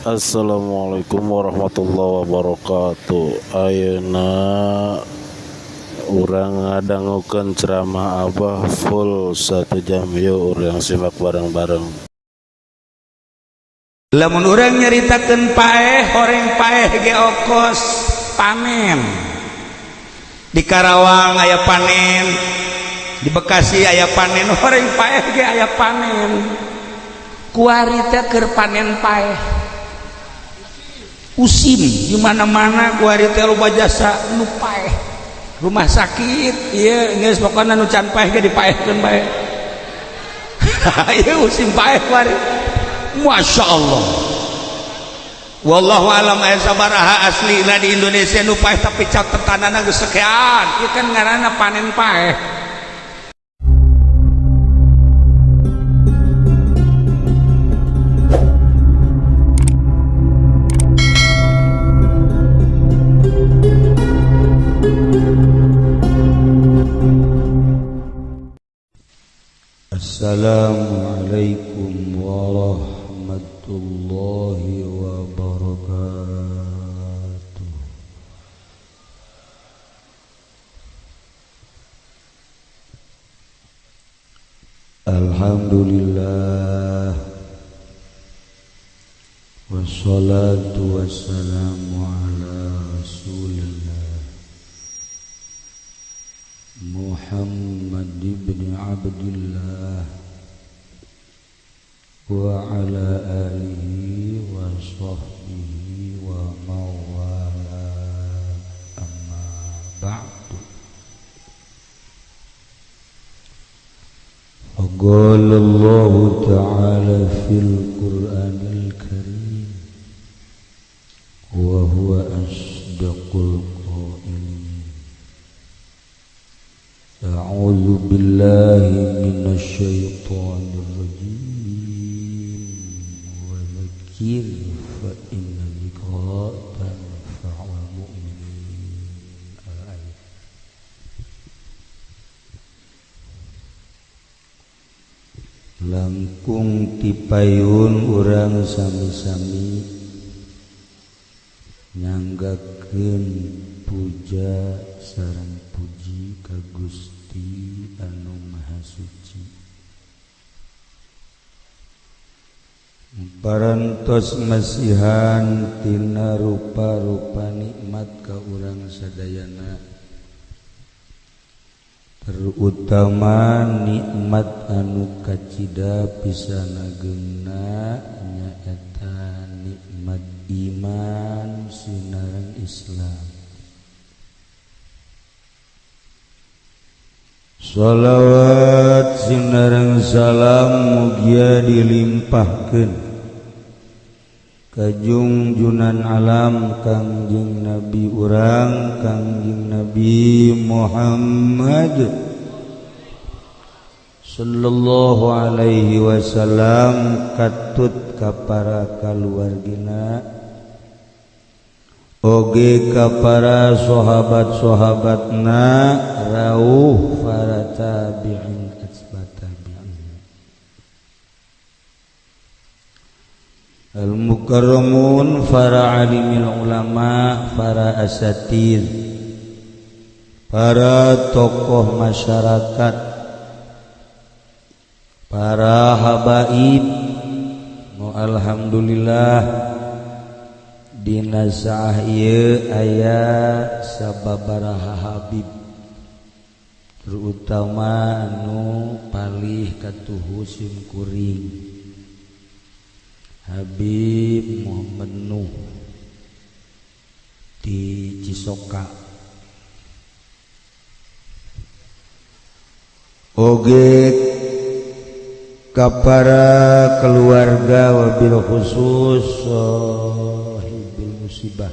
Assalamualaikum warahmatullahi wabarakatuh. Ayeuna urang ngadangukeun ceramah Abah full 1 jam. Yuk urang simak bareng-bareng. Lamun urang nyaritakeun paeh, horeng paeh ge okos panen. Di Karawang aya panen, di Bekasi aya panen, horeng paeh ge aya panen. Kuari teh keur panen paeh. Usim di mana-mana kuari teh loba jasa nu paeh. Rumah sakit ieu geus pokona nu can paeh ge dipaehkeun bae. Ieu usim paeh kuari. Masya Allah. Wallahu alam aya sabaraha aslina di Indonesia nu paeh tapi catetanana geus sekian. Ieu kan ngaranna panen paeh. Assalamualaikum warahmatullahi wabarakatuh. Alhamdulillah, wassalatu wassalamu ala rasulillah Muhammad ibn Abdillah wa ala alihi wa sahbihi wa mawala, amma ba'du. Qala Allah ta'ala fil Qur'anil Karim wa huwa asdaqul qailin. A'udzu billahi minasy syaithanir rajim. Wa dzakir fa inna dzikra tanfa'ul mu'minin. Al-ayat. Langkung tipayun urang sami-sami nyanggakeun puja sareng puji ka Gusti anu Maha Suci. Parantos masihan tina rupa-rupa nikmat ka urang sadayana, terutama nikmat anu kacida pisan ageungna nyaeta nikmat iman sinareng Islam. Shalawat sinareng salam mugia dilimpahkeun ka junjunan alam Kangjeng Nabi urang Kangjeng Nabi Muhammad sallallahu alaihi wasallam, katut ka para kaluargina oge ka para sahabat-sahabatna, rauh para tabi'in atba tabi'in, al-mukarramun, para alimil ulama, para asatid, para tokoh masyarakat, para habaib. Alhamdulillah dina saah ieu aya sababaraha habib, terutama anu palih katuhu simkuring Habib Muhammad Nuh di Cisoka, oge ka para keluarga wabil khusus sahibul musibah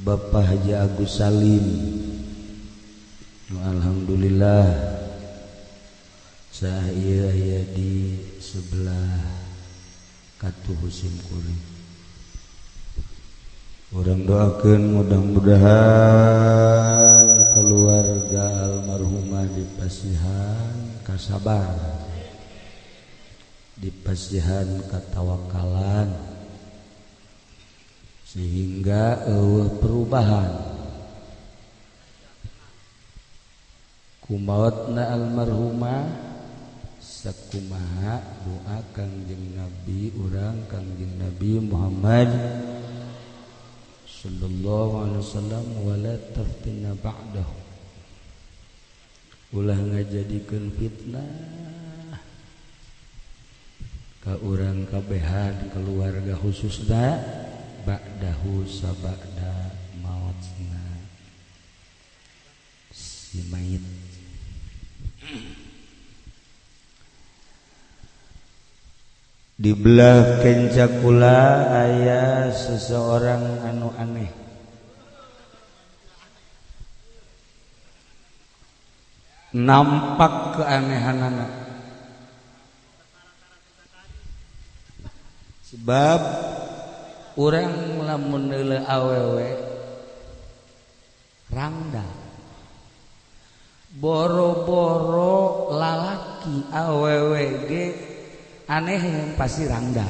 Bapak Haji Agus Salim. Alhamdulillah saya aya di sebelah katuhu simkuring. Urang doakeun mudah-mudahan keluarga almarhumah dipasihan kasabar, Dipasihan katawakalan sehingga eueuh perubahan kumaotna almarhumah sakumaha doa Kangjeng Nabi urang Kangjeng Nabi Muhammad sallallahu alaihi wasallam wala taftinna ba'dahu, ulah ngajadikeun fitnah ka urang kabehan keluarga khususna ba'dahu sabada mautna si mayit. Di belah kencakula aya seseorang anu aneh. Nampak keanehanana. Sebab urang lamun neuleuh awewe rangda. Boro-boro lalaki awewe ge aneh pasti rangda.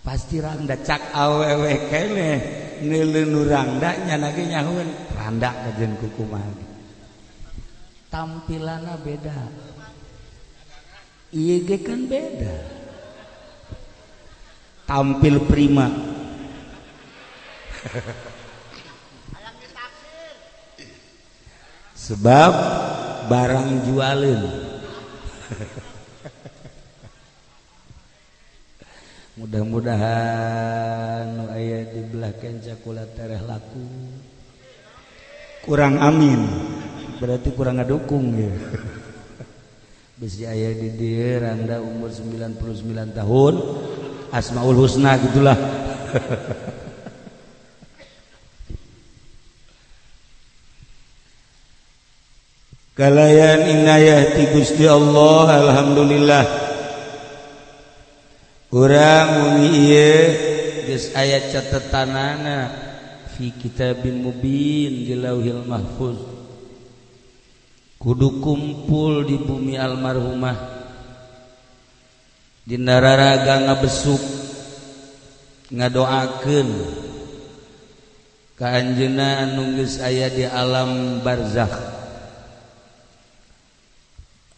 Pasti rangda cak awewe keneh neuleuh nu rangda nyana ge nyahueun rangda kajeun kukumaha. Tampilanna beda. Ieu ge kan beda. Tampil prima. Sebab barang jualeun. Mudah-mudahan nu aya di belah kenca kula tereh laku. Kurang amin. Berarti kurang ngadukung ya. Bisi aya di dieu randa umur 99 tahun, Asmaul Husna gitulah. Kalayan inayah ti Gusti Allah, alhamdulillah. Urang wengi ieu geus aya catetanana fi kitabim mubin di Lauhil Mahfuz. Kudu kumpul di bumi almarhumah. Dina raraga ngabesuk ngadoakeun ka anjeunna anu geus aya di alam barzakh.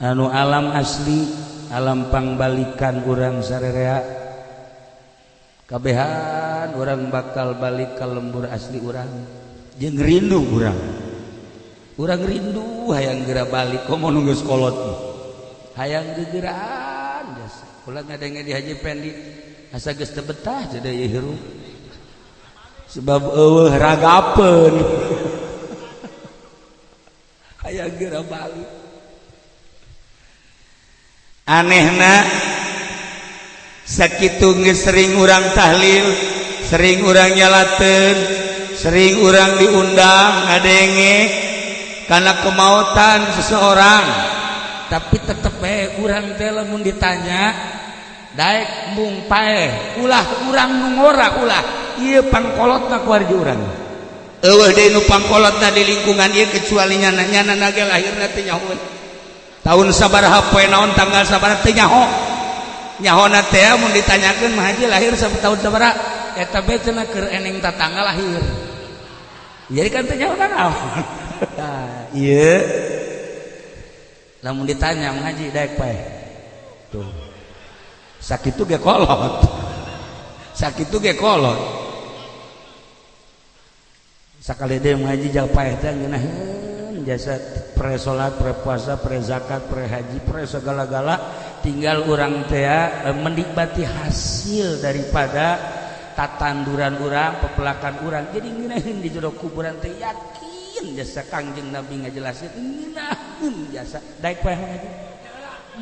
Anu alam asli, alam pangbalikan urang sarerea. Kabehan urang bakal balik ka lembur asli urang. Jeung rindu urang. Urang rindu hayang geura balik komo nu geus kolot. Hayang gegeraan jasa. Ulah ngadenge di Haji Pendi asa geus teu betah jadi ieu hirup. Sebab eueuh ragapeun. Hayang geura balik. Anehna sakitu geus sering urang tahlil, sering urang nyalateun, sering urang diundang ngadenge karena kemautan seseorang, tapi tetep bae urang teh lamun ditanya daek mung paeh, ulah urang nu ngora ulah ieu pangkolotna ku ari urang. Eueuh deui nu pangkolotna di lingkungan ieu kecuali nyana, nyana ge lahirna teh nyahoeun. Tahun sabaraha poe naon tanggal sabaraha teh nyaho. Nyahona teh mun ditanyakeun mah haji lahir tahun sabaraha eta bae cenah keur eneng tatangga lahir. Jadi kan teh nyaho naon. Nah, ieu lamun ditanya mah haji daek paeh. Tuh. Sakitu ge kolot. Sakitu ge kolot. Sakali deui mah haji jauh paeh teh ngeunaheun jasa pre salat, pre puasa, pre zakat, pre haji, pre segala-gala, tinggal urang teh menikmati hasil daripada tatanduran urang, pepelakan urang. Jadi ngeunaheun di jero kuburan teh yakin jasa Kangjeng Nabi ngajelasin ngeunaheun jasa daek paeh haji.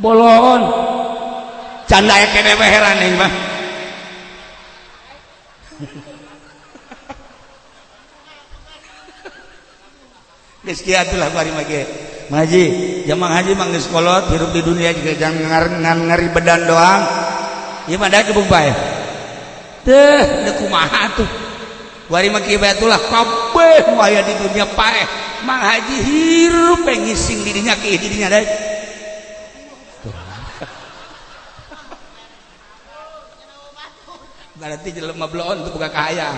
Bolon. Canda kene mah heran aing mah. Geus kieu atuh bari mah ge. Haji, jamang haji mah geus kolot hirup di dunia juga jangan ngari bedan doang. Ieu mah daek kebung paeh. Teh, deuk kumaha atuh. Bari mah kieu bae atuh kabeh nu aya di dunia paeh. Mang haji hirup ngising di dinya kieu di dinya daek. Berarti jelema bloon teu boga kahayang.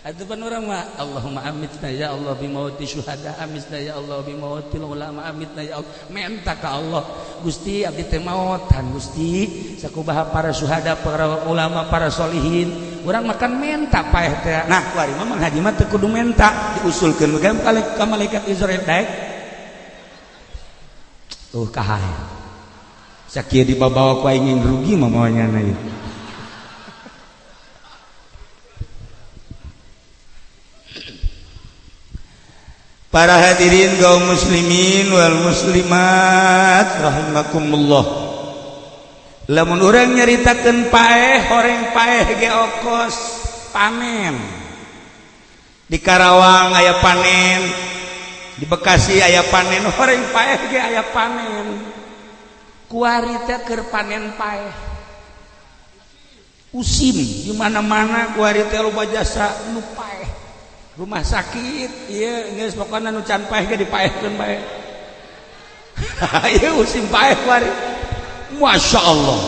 Atuh pan urang mah Allahumma amitna ya Allah bi mauti syuhada, amitna ya Allah bi mautil ulama, amitna ya Allah. Menta ka Allah, Gusti abdi teh maotan Gusti, sakubaha para syuhada, para ulama, para solihin. Urang makan menta paeh teh. Nah, kuari mah Mang Haji mah teu kudu menta, diusulkeun we ka malaikat Israil daek. Tuh kahayang. Sakieu dibabawa ku aing rugi mah moalnya na ieu. Para hadirin kaum muslimin wal muslimat rahimakumullah. Lamun urang nyaritakeun paeh, horeng paeh ge okos panen. Di Karawang aya panen, di Bekasi aya panen, horeng paeh ge aya panen. Kuari teh keur panen paeh. Usim di mana-mana kuari teh loba jasa nu paeh. Rumah sakit ieu geus pokona nu can paeh ge dipaehkeun bae. Ieu usim paeh kuari. Masya Allah.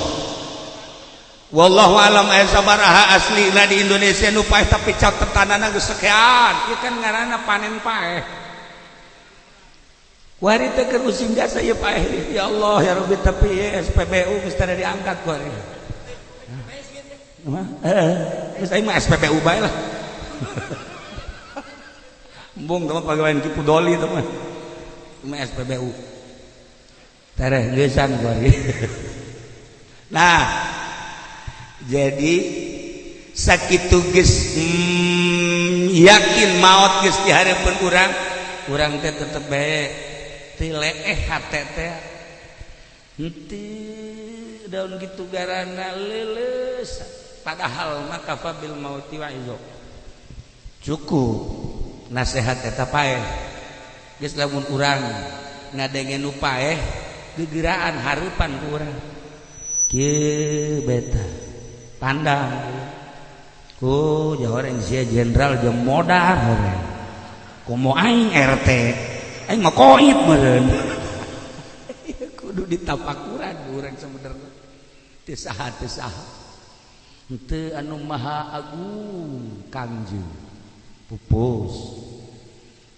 Wallahu alam aya sabaraha aslina di Indonesia nu paeh tapi catetanana geus sekian. Ieu kan ngaranna panen paeh. Kuari teh keur usim jasa ieu paeh. Ya Allah ya Rabbi tapi ieu SPBU geus tara diangkat kuari. Heeh, geus aing mah SPBU bae lah. Embung teman pegawai Ki Pudoli teman SPBU tereh geusan kuari. Nah, jadi sakitu geus yakin maot geus di hareupeun urang, urang teh tetep bae teu leeh hate teh. Henteu daun kitu garana leuleus padahal mah kafa bil mauti wa izo. Cukup nasihat eta paeh. Geus lamun urang ngadenge nu paeh gegeraan hareupan ku urang. Kieu beta pandang ku jahoreng sia jenderal jeung modar horeng. Komo aing RT, aing mah koit meureun. Kudu ditapakuran urang sebenarnya. Teu saha teu saha. Henteu anu maha agung Kangjeng. Pupus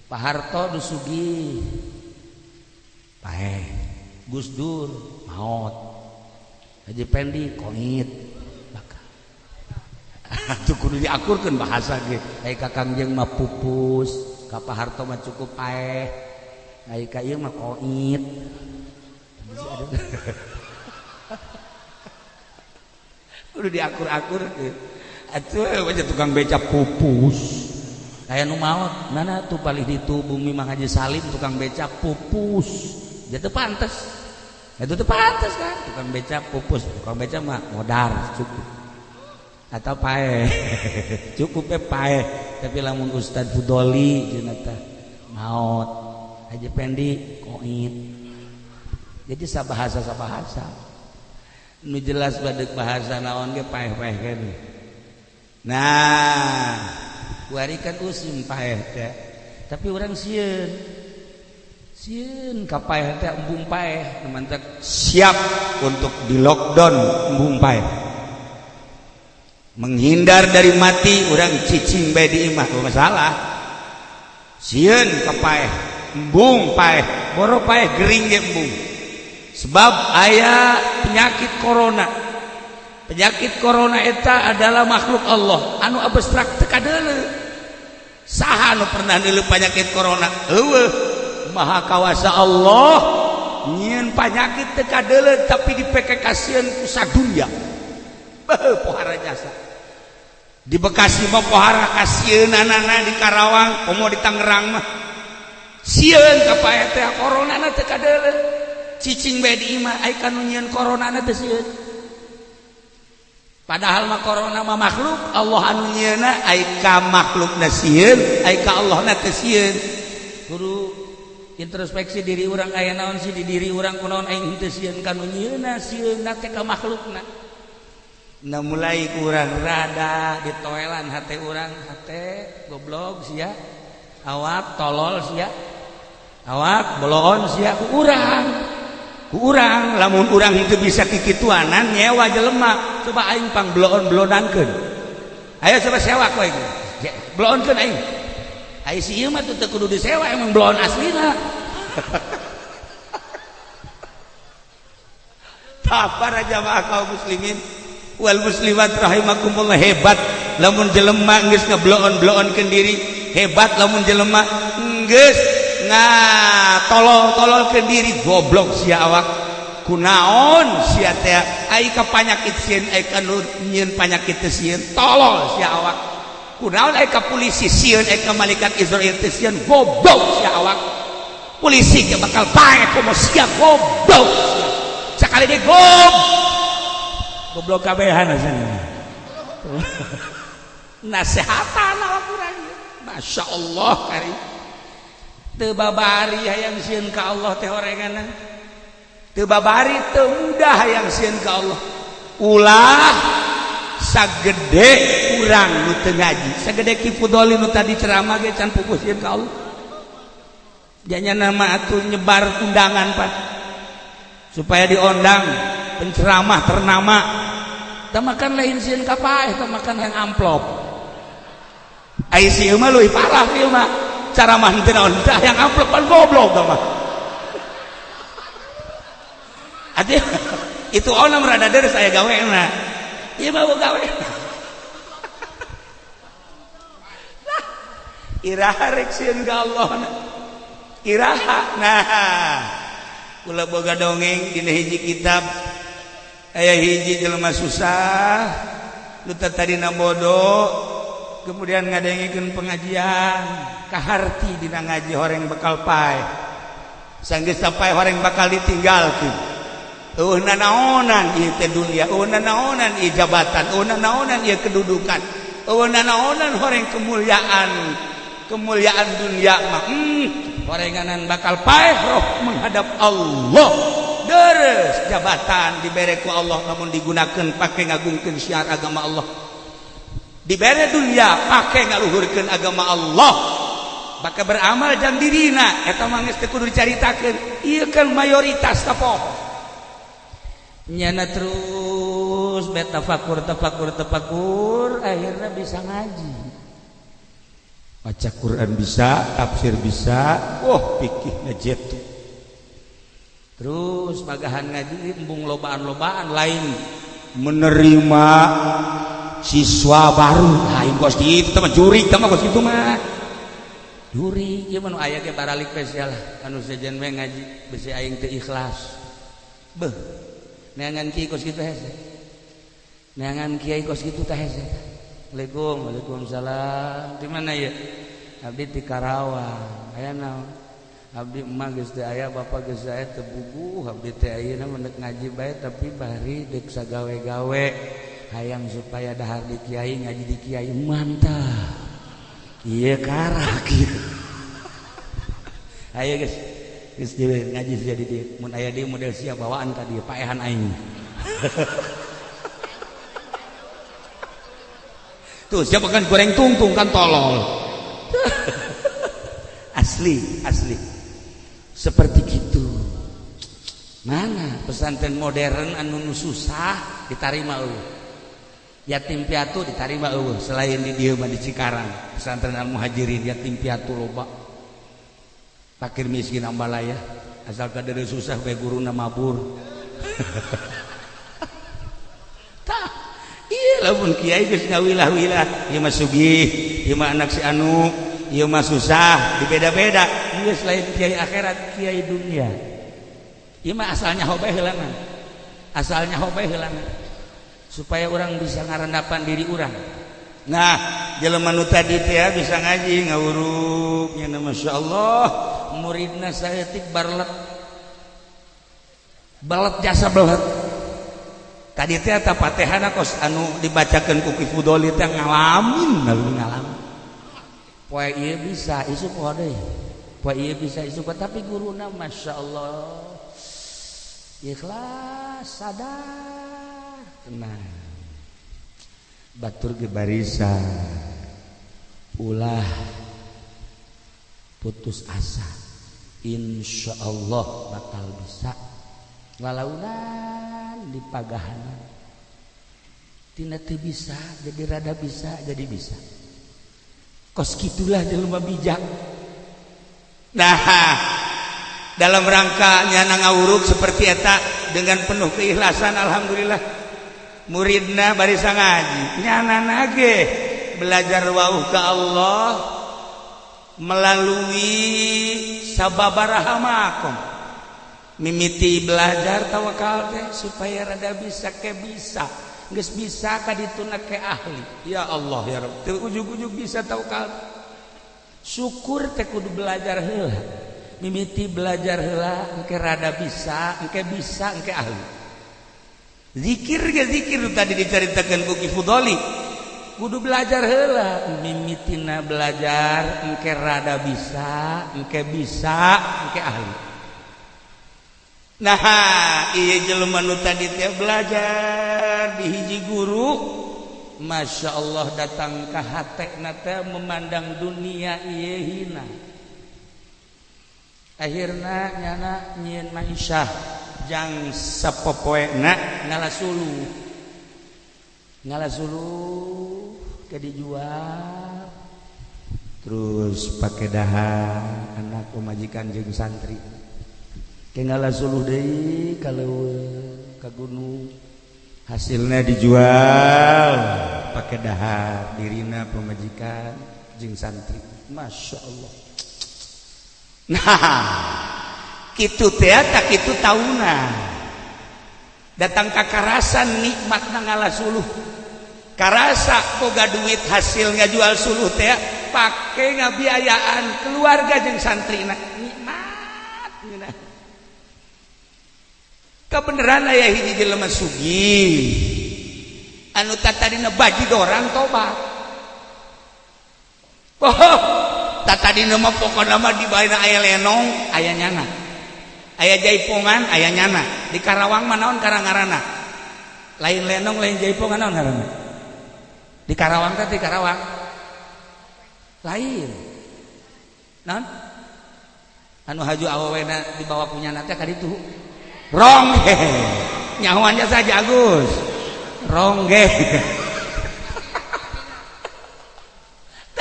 Pak Harto nu sugih paeh, Gus Dur maot, Haji Pendi koit bakal. Atuh kudu diakurkeun bahasa ge. Ai ka Kangjeng mah pupus, ka Pak Harto mah cukup paeh, ai ka ieu mah koit. Kudu diakur-akur. Atuh aja tukang beca pupus. Aya nu maot, mana tuh palih ditu bumi Mang Haji Salim tukang beca pupus. Dia teu pantes. Itu teu pantes kan, tukang beca pupus, tukang beca mah modar cukup. Atau paeh. Cukup we paeh, tapi lamun Ustad Fudoli cenah teh maot. Haji Pendi koit. Jadi sabahasa-sabahasa. Nu jelas badeuk bahasa naon ge paeh-paeh keneh. Nah, kuari kan usim paeh teh. Tapi urang sieun. Sieun ka paeh teh embung paeh, mantap siap untuk di lockdown embung paeh. Menghindar dari mati urang cicing bae di imah, masalah. Sieun ka paeh, embung paeh, boro paeh gering ge embung. Sebab aya penyakit corona. Penyakit corona eta adalah makhluk Allah anu abstrak teu kadeuleu. Saha anu pernah deuleu penyakit corona? Eueuh. Maha kawasa Allah nyieun penyakit teu kadeuleu tapi dipeke kasieun ku sadunya. Beuh pohara jasa. Di Bekasi mah pohara kasieunanana, di Karawang komo di Tangerang mah. Sieun ka paeh teh corona na teu kadeuleu. Cicing bae di imah ai kanu nyieun corona na teu sieun. Padahal mah corona mah makhluk Allah anu nyieunna, ai ka makhlukna sieun, ai ka Allahna teu sieun. Kudu introspeksi diri urang aya naon sih di diri urang kunaon aing henteu sieun ka nu nyieunna, sieunna teh ka makhlukna. Nah mulai kurang rada ditoelan hate urang, hate goblok sia, awak tolol sia, awak boloon sia ku urang. Ku urang lamun urang itu bisa kikituanan nyewa jelema, coba aing pang bloon-bloonankeun. Ayo coba sewa ku aing. Bloonkeun aing. Ai si ieu mah teu kudu disewa, emang bloon aslina. Tah para jamaah kaum muslimin wal muslimat rahimakumullah, hebat lamun jelema geus ngebloon-bloonkeun diri, hebat lamun jelema geus ngatolol-tololkeun diri, goblok sia awak. Kunaon sia teh ai ka panyakit sieun, ai ka nu nyieun panyakit teh sieun, tolol sia awak. Kunaon ai ka polisi sieun, ai ka malaikat Israil teh sieun, goblok sia awak. Polisi ge bakal pae komo sia, goblok sia. Sakali deui goblok kabehan asana. Nasehatan awak urang. Masya Allah kari. Teu babari hayang sieun ka Allah teh horenganna. Teu babari teu mudah hayang sieun ka Allah. Ulah sagede urang nu teu ngaji, sagede Ki Fudoli nu tadi ceramah ge can puguh sieun ka Allah. Janya nama atuh nyebar undangan Pak supaya diondang penceramah ternama. Teu makan lain sieun ka paeh, teu makan yang amplop. Ai si ieu mah leuwih parah ieu mah. Ceramah henteu naon tah yang amplop pan goblok tah mah. Atuh itu onam rada deres aya gawena. Ieu mah gawe. Lah iraha rek sieun ka Allah. Iraha nah. Kula boga dongeng dina hiji kitab aya hiji jelema susah nu tadina bodoh kemudian ngadengikeun pengajian kaharti dina ngaji horeng bakal paeh sanggeus paeh horeng bakal ditinggalkeun. Eueuh nanaonan ieu teh dunia, eueuh nanaonan ieu jabatan, eueuh nanaonan ieu kedudukan, eueuh nanaonan horeng kemuliaan, kemuliaan dunia mah. Horenganan bakal paeh roh menghadap Allah. Deres jabatan dibere ku Allah lamun digunakeun pake ngagungkeun syiar agama Allah. Dibere dunia pake ngaluhurkeun agama Allah. Baka beramal jang dirina eta mah geus teu kudu dicaritakeun. Ieu kan mayoritas tapoh. Nyana terus bet tafakur tafakur tafakur akhirnya bisa ngaji. Baca Quran bisa, tafsir bisa, wah pikihna jetu. Terus magahan ngaji embung lobaan-lobaan lain menerima siswa baru lain kos kitu teh mah jurig teh mah kos kitu mah. Jurig ieu mah nu aya ge baralik spesial anu sejen we ngaji besi aing teu ikhlas. Beuh, neangan kiai kos kitu hese. Neangan kiai kos kitu teh hese. Assalamualaikum, waalaikumsalam. Di mana ya? Abdi di Karawang. Aya naon? Abdi emak geus teu aya, bapak geus aya teu buguh, abdi teh ayeuna mendek ngaji bae tapi bari deuk sagawe-gawe. Hayang supaya dahar di kiai, ngaji di kiai mantap. Ieu karak ieu. Ayo geus. Geus ngaji sia di dieu. Mun aya deui model sia bawaan ka dieu paehan aing. Tuh siapa kan goreng tungtung kan tolol. Asli, asli. Seperti gitu. Mana pesantren modern anu nu susah ditarima eueuh. Yatim piatu ditarima eueuh selain di dieu mah di Cikarang. Pesantren Al Muhajirin yatim piatu loba. Fakir miskin ambalaya asal kadeureun susah bae guruna mabur. Tah iya lamun kiai geus ngawilah-wilah ieu mah sugih, ieu mah anak si anu, ieu mah susah, dibeda-beda. Geus lain kiai akhirat, kiai dunia. Ieu mah asalnya hobe heulangan. Asalnya hobe heulangan. Supaya orang bisa ngarendapan diri urang. Nah, jelema nu tadi teh bisa ngaji ngawuruk nya masyaallah, muridna saeutik barlet. Belet jasa belet. Tadi teh eta Fatihana kos anu dibacakeun ku Ki Fudoli teh ngalamin, ngalamin. Poe ieu bisa isuk poe deui. Poe ieu bisa isuk tapi guruna masyaallah. Ikhlas, sadar, tenang. Batur ge barisan. Ulah putus asa. Insyaallah bakal bisa. Lalaunan di pagahanan. Tina teu bisa jadi rada bisa jadi bisa. Kos kitulah jelema bijak. Nah, dalam rangka nyana ngawuruk seperti eta dengan penuh keikhlasan, alhamdulillah muridna barisa ngaji nyana nage belajar wauh ke Allah melalui sababaraha makom mimiti belajar tawakal teh supaya rada bisa ke bisa geus bisa ka dituna ke ahli. Ya Allah ya Rabb, teu ujug-ujug bisa tawakal. Syukur teh kudu belajar heula, mimiti belajar heula engke rada bisa, engke bisa, engke ahli. Zikir ge zikir tadi dicaritakeun ku Ki Fudoli, kudu belajar heula, mimitina belajar engke rada bisa, engke bisa, engke ahli. Nah, iya jelema nu tadi teh belajar di hiji guru, Masya Allah datang ka hatena teh memandang dunia ieu hina. Akhirna nyana nyieun maisyah jang sapopoena ngala suluh. Ngala suluh ke dijual. Terus pake dahar anak pemajikan jeung santri. Ke ngala suluh deui ka leuweung ka gunung. Hasilnya dijual pakai dahar dirina pemajikan jeung santri. Masya Allah. Nah, kitu teh tak kitu tauna. Datang ka karasan nikmatna ngala suluh. Karasa boga duit hasil ngajual suluh teh pake ngabiayaan keluarga jeung santrina. Nikmat ngeunah. Kebenaran aya hiji jelema sugih anu tatadina bajidorang tobat. Oh, tatadina mah pokona mah di baena aya lenong aya nyana, aya jaipongan aya nyana. Di Karawang mah naon karang-ngaranna? Lain lenong lain jaipongan, naon ngaranna? Di Karawang teh, di Karawang lain naon anu haju awewena dibawa punya teh ka ditu? Rongge. Nyahoannya saja Agus rongge.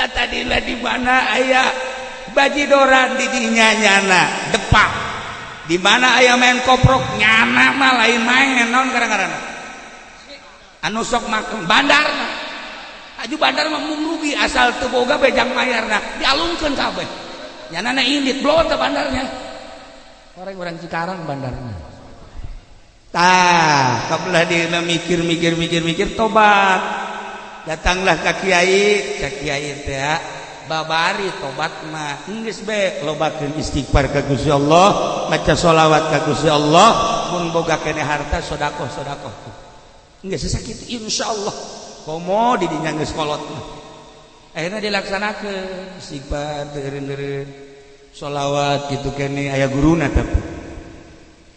Tadila di mana aya bajidoran di dinya nyana depak, di mana aya main koprok nyana mah lain main, naon kadang-kadang anu sok makan bandar aju bandar mah mung rugi asal teu boga bejang mayarna dialungkeun kabeh nyana na indit blow teh bandarnya orang-orang Cikarang bandarna. Tah kabelah dieuna mikir mikir mikir mikir tobat, datanglah ka kiai, ka kiai teh babari tobat mah geus be lobakeun istighfar ka Gusti Allah, maca sholawat ka Gusti Allah, mun boga keneh harta sedekah sedekah geus sakitu insyaallah komo di dinya geus kolot mah. Akhirna dilaksanakeun istighfar teureun-eureun sholawat kitu keneh aya guruna, tapi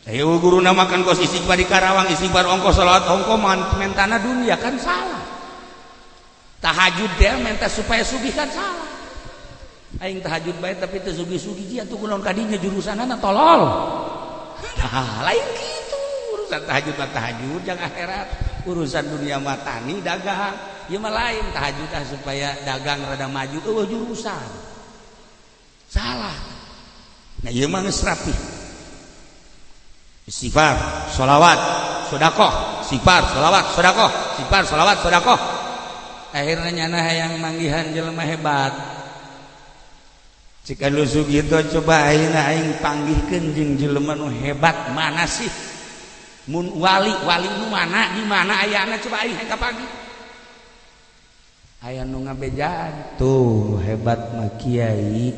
ayo guruna makan kos istighfar di Karawang, istighfar ongko sholawat ongko mentana dunia kan salah. Tahajud teh minta supaya sugih kan salah. Aing tahajud bae tapi teu sugih-sugih atuh kunaon kadinya jurusanana tolol. Tah lain kitu urusan tahajud mah tahajud jang akhirat, urusan dunia mah tani dagang. Ieu mah lain tahajud ah supaya dagang rada maju eueuh jurusan. Salah. Nah ieu mah geus rapi. Istighfar, sholawat, sedekah, istighfar, sholawat, sedekah, istighfar, sholawat, sedekah. Akhirnya nyana hayang manggihan jelema hebat. Jika lu sugito coba ayeuna aing panggihkeun jeung jelema nu hebat mana sih? Mun wali, wali nu mana di mana ayana coba aing hayang kapanggih. Aya nu ngabejaan tuh hebat mah kiai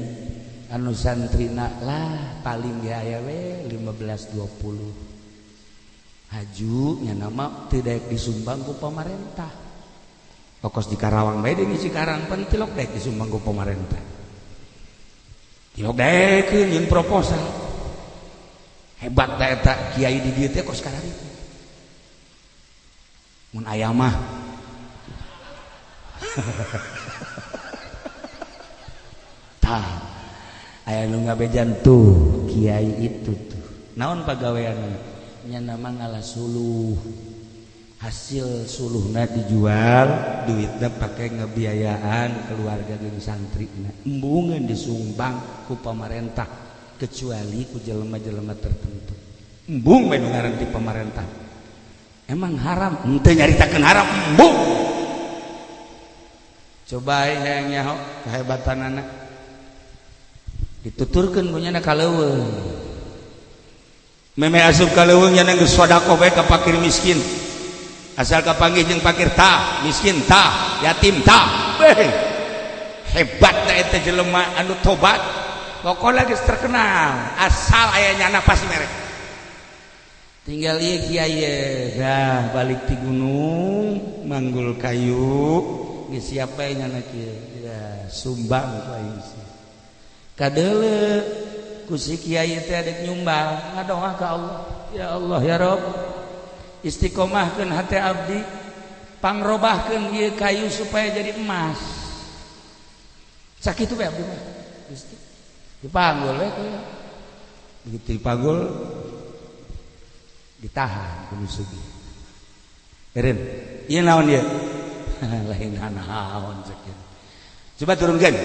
anu santrina lah paling ge aya we 15 20. Haju nya nama teu daek disumbang ku pamarentah. Pokos di Karawang bae di Cikarang pan tilok daek disumbang ku pamarentah. Tilok daekeun jeung proposal. Hebat da eta kiai di dieu teh kos kararitu. Mun aya mah. Tah aya nu ngabejan tuh kiai itu tuh. Naon pagaweanna? Nya nama ngalah suluh. Hasil suluhna dijual, duitna pakai ngebiayaan keluarga jeung santrina. Embungeun disumbang ku pamarentah kecuali ku jelema-jelema tertentu. Embung bae nu ngaran ti pamarentah. Emang haram? Henteu nyaritakeun haram, embung. Coba hayang nyaho kehebatanana. Dituturkeun ku nyana ka leuweung. Meme asup ka leuweung nyana geus sedekah bae ka fakir miskin. Asal kapanggih jeung fakir tah, miskin tah, yatim tah. Beh. Hebat da eta jelema anu tobat. Pokoknya geus terkenal, asal aya nyana pasti merek. Tinggal ieu kiai dah balik ti gunung manggul kayu geus siap bae nyana kieu. Ya, sumbang ku aing sih. Kadeuleu ku si kiai teh adek nyumbang ngadoa ka Allah. Ya Allah ya Rabb, istiqomahkeun hate abdi, pangrobahkeun ieu kayu supaya jadi emas. Sakitu bae abdi mah. Gusti. Dipanggul we kuy. Begitu dipanggul ditahan ku sugih. Eureun, ieu naon ieu? Lain naon cek. Coba turunkeun.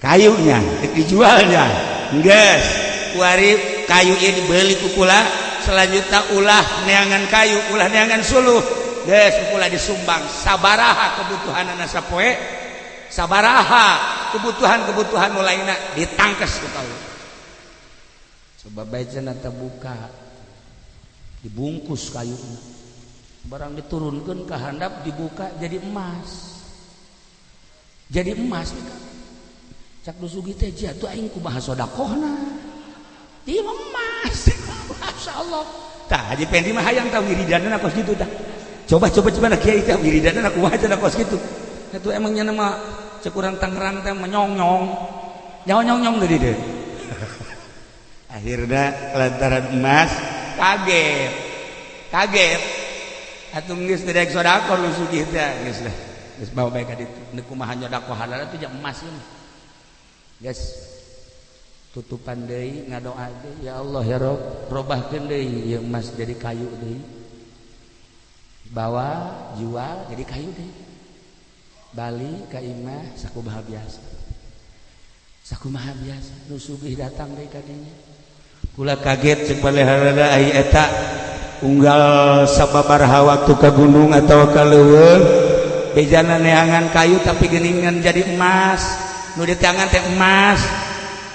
Kayunya dek dijualnya. Geus, kuari kayu ieu dibeli ku kula, selanjutnya ulah neangan kayu, ulah neangan suluh. Geus ku kula disumbang sabaraha kebutuhanana sapoe, sabaraha kebutuhan-kebutuhan nu lainna ditangkes ku kaula. Coba bae cenah terbuka. Dibungkus kayunya. Barang diturunkan ke handap dibuka jadi emas. Jadi emas kan. Cak nu sugih teh jatuh aing kumaha sedekahna. Ieu mah emas. Masyaallah. Tah Haji Pendi mah hayang tah wiridanna kos kitu tah. Coba coba coba na kiai teh wiridanna kumaha cenah kos kitu. Itu emang nya mah cek urang Tangerang teh menyong-nyong. Nyawa nyong-nyong tadi deh. Akhirnya lantaran emas kaget. Kaget. Atuh geus teu daek sedekah nu sugih teh geus lah. Geus bawa bae ka ditu. Neuk kumaha nyodakoh halal atuh jeung emas ieu mah. Geus tutupan deui ngadoa deui, ya Allah ya Rabb, robahkeun deui ieu emas jadi kayu deui. Bawa jual jadi kayu deui. Balik ka imah sakumaha biasa. Sakumaha biasa nu sugih datang deui ka dinya. Kula kaget cek baleharana ai eta unggal sababaraha waktu ka gunung atau ka leuweung bejana neangan kayu tapi geuningan jadi emas. Nu di tangan teh emas.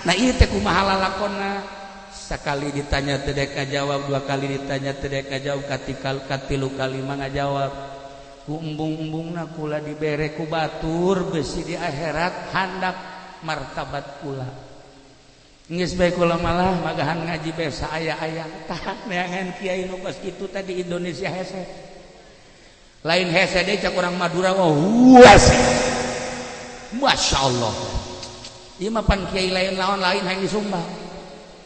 Nah ieu teh kumaha lalakonna? Sakali ditanya teu dek ngajawab, dua kali ditanya teu dek ngajawab, katikal katilu kali mah ngajawab. Ku embung-embungna kula dibere ku batur besi di akhirat handap martabat kula. Geus bae kula malah magahan ngaji bae saaya-aya. Tah neangan kiai nu kos kitu tadi Indonesia hese. Lain hese deui cak urang Madura mah huas. Masya Allah. Ieu mah pan kiai lain lawan lain hayang disumbang.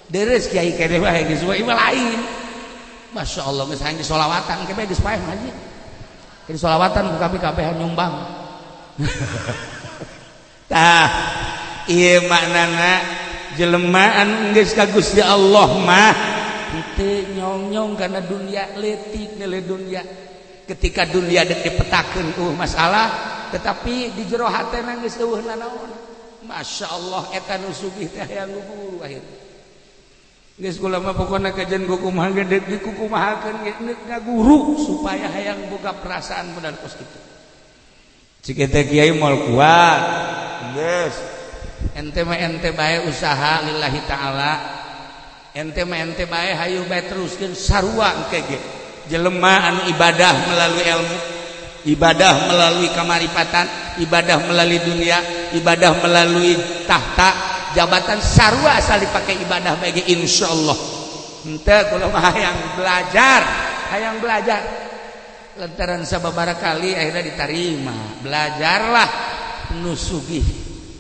Deres kiai kene mah hayang disumbang, ieu mah lain. Masya Allah geus hayang disolawatan ke bae geus paeh ngaji. Jadi solawatan ku kami kabehan nyumbang. Tah ieu maknana jelema anu geus ka Gusti Allah mah henteu nyong-nyong karena dunia leutik nilai dunia. Ketika dunia dek dipetakeun masalah, tetapi di jero hatena geus eueuh nanaon. Masya Allah eta nu sugih teh hayang guru akhir. Geus kula mah pokona kajian kukumaha ge deuk dikukumahakeun ge neuk ngaguru supaya hayang boga perasaan bener kos kitu. Cik eta kiai moal kuat. Geus. Ente mah ente bae usaha lillahi taala. Ente mah ente bae hayu bae teruskeun sarua engke ge. Jelema anu ibadah melalui ilmu, ibadah melalui kamaripatan, ibadah melalui dunia, ibadah melalui tahta, jabatan sarua asal dipakai ibadah bagi insyaallah. Henteu kula mah hayang belajar, hayang belajar. Lantaran sababaraha kali akhirnya diterima. Belajarlah nu sugih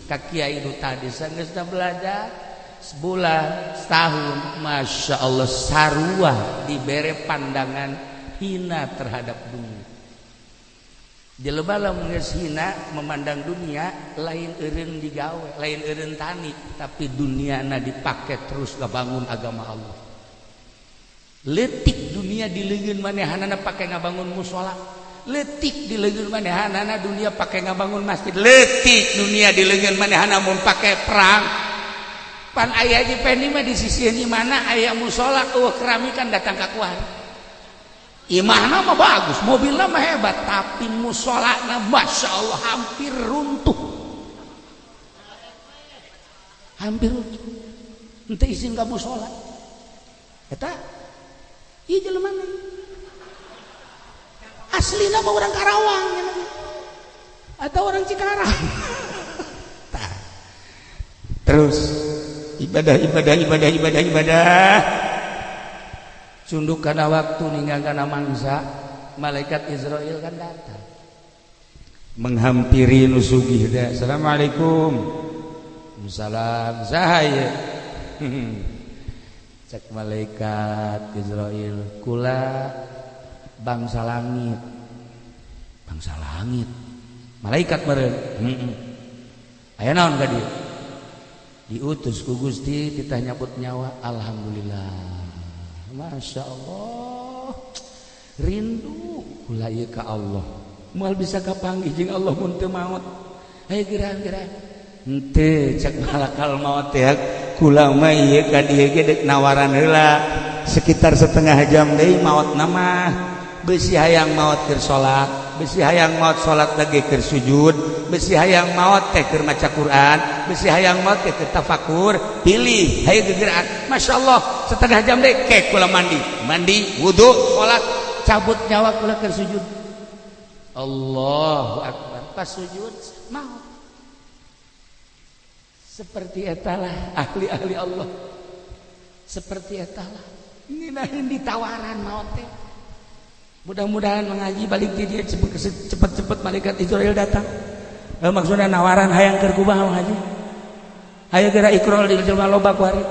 ka kiai nu tadi sanggeus belajar sebulan, setahun, masya Allah sarua dibere pandangan hina terhadap dunia. Jelema lamun geus hina memandang dunia lain eureun digawe, lain eureun tani, tapi duniana dipake terus ngabangun agama Allah. Leutik dunia di leungeun manehanana pake ngabangun musala. Leutik di leungeun manehanana dunia pake ngabangun masjid. Leutik dunia di leungeun manehana mun pake perang. Pan aya Haji Pendi mah di sisi mana aya musala eueuh keramikan datang ka kuari. Imahna mah bagus, mobilna mah hebat, tapi musolana Masya Allah hampir runtuh. Hampir runtuh. Henteu izin ka musola. Eta ieu jelema mana? Aslina mah orang Karawang atau orang Cikarang. Tah. Terus ibadah ibadah ibadah ibadah ibadah. Cunduk kana waktu ninggal kana mangsa, malaikat Israel kan datang menghampiri nu sugih teh. Assalamualaikum. Salam sahaya. Cek malaikat Israel, kula bangsa langit. Bangsa langit. Malaikat meureun. Heeh. Aya naon ka dieu? Diutus ku Gusti titah nyabut nyawa. Alhamdulillah. Masya Allah, rindu kula ieu ka Allah. Moal bisa kapanggih jeung Allah mun teu maot. Hayu gerang-gerang. Henteu cek malakal maot teh kula mah ieu ka dieu ge deuk nawaran heula. Sekitar setengah jam deui maotna mah. Beusi hayang maot keur salat, beusi hayang maot salat lagi keur sujud, beusi hayang maot teh keur maca Quran, beusi hayang maot teh keur tafakur, pilih hayu gegeran. Masya Allah, setengah jam deh kek kula mandi, mandi, wudu, salat, cabut nyawa kula keur sujud. Allahu akbar. Pas sujud maut. Seperti etalah ahli-ahli Allah. Seperti etalah. Ngeunaheun ditawaran maot teh. Mudah-mudahan mengaji balik di dia cepet-cepet malaikat Israel datang. Maksudnya nawaran hayang keur kumaha mengaji. Hayo geura ikrol di jelema loba ku hari.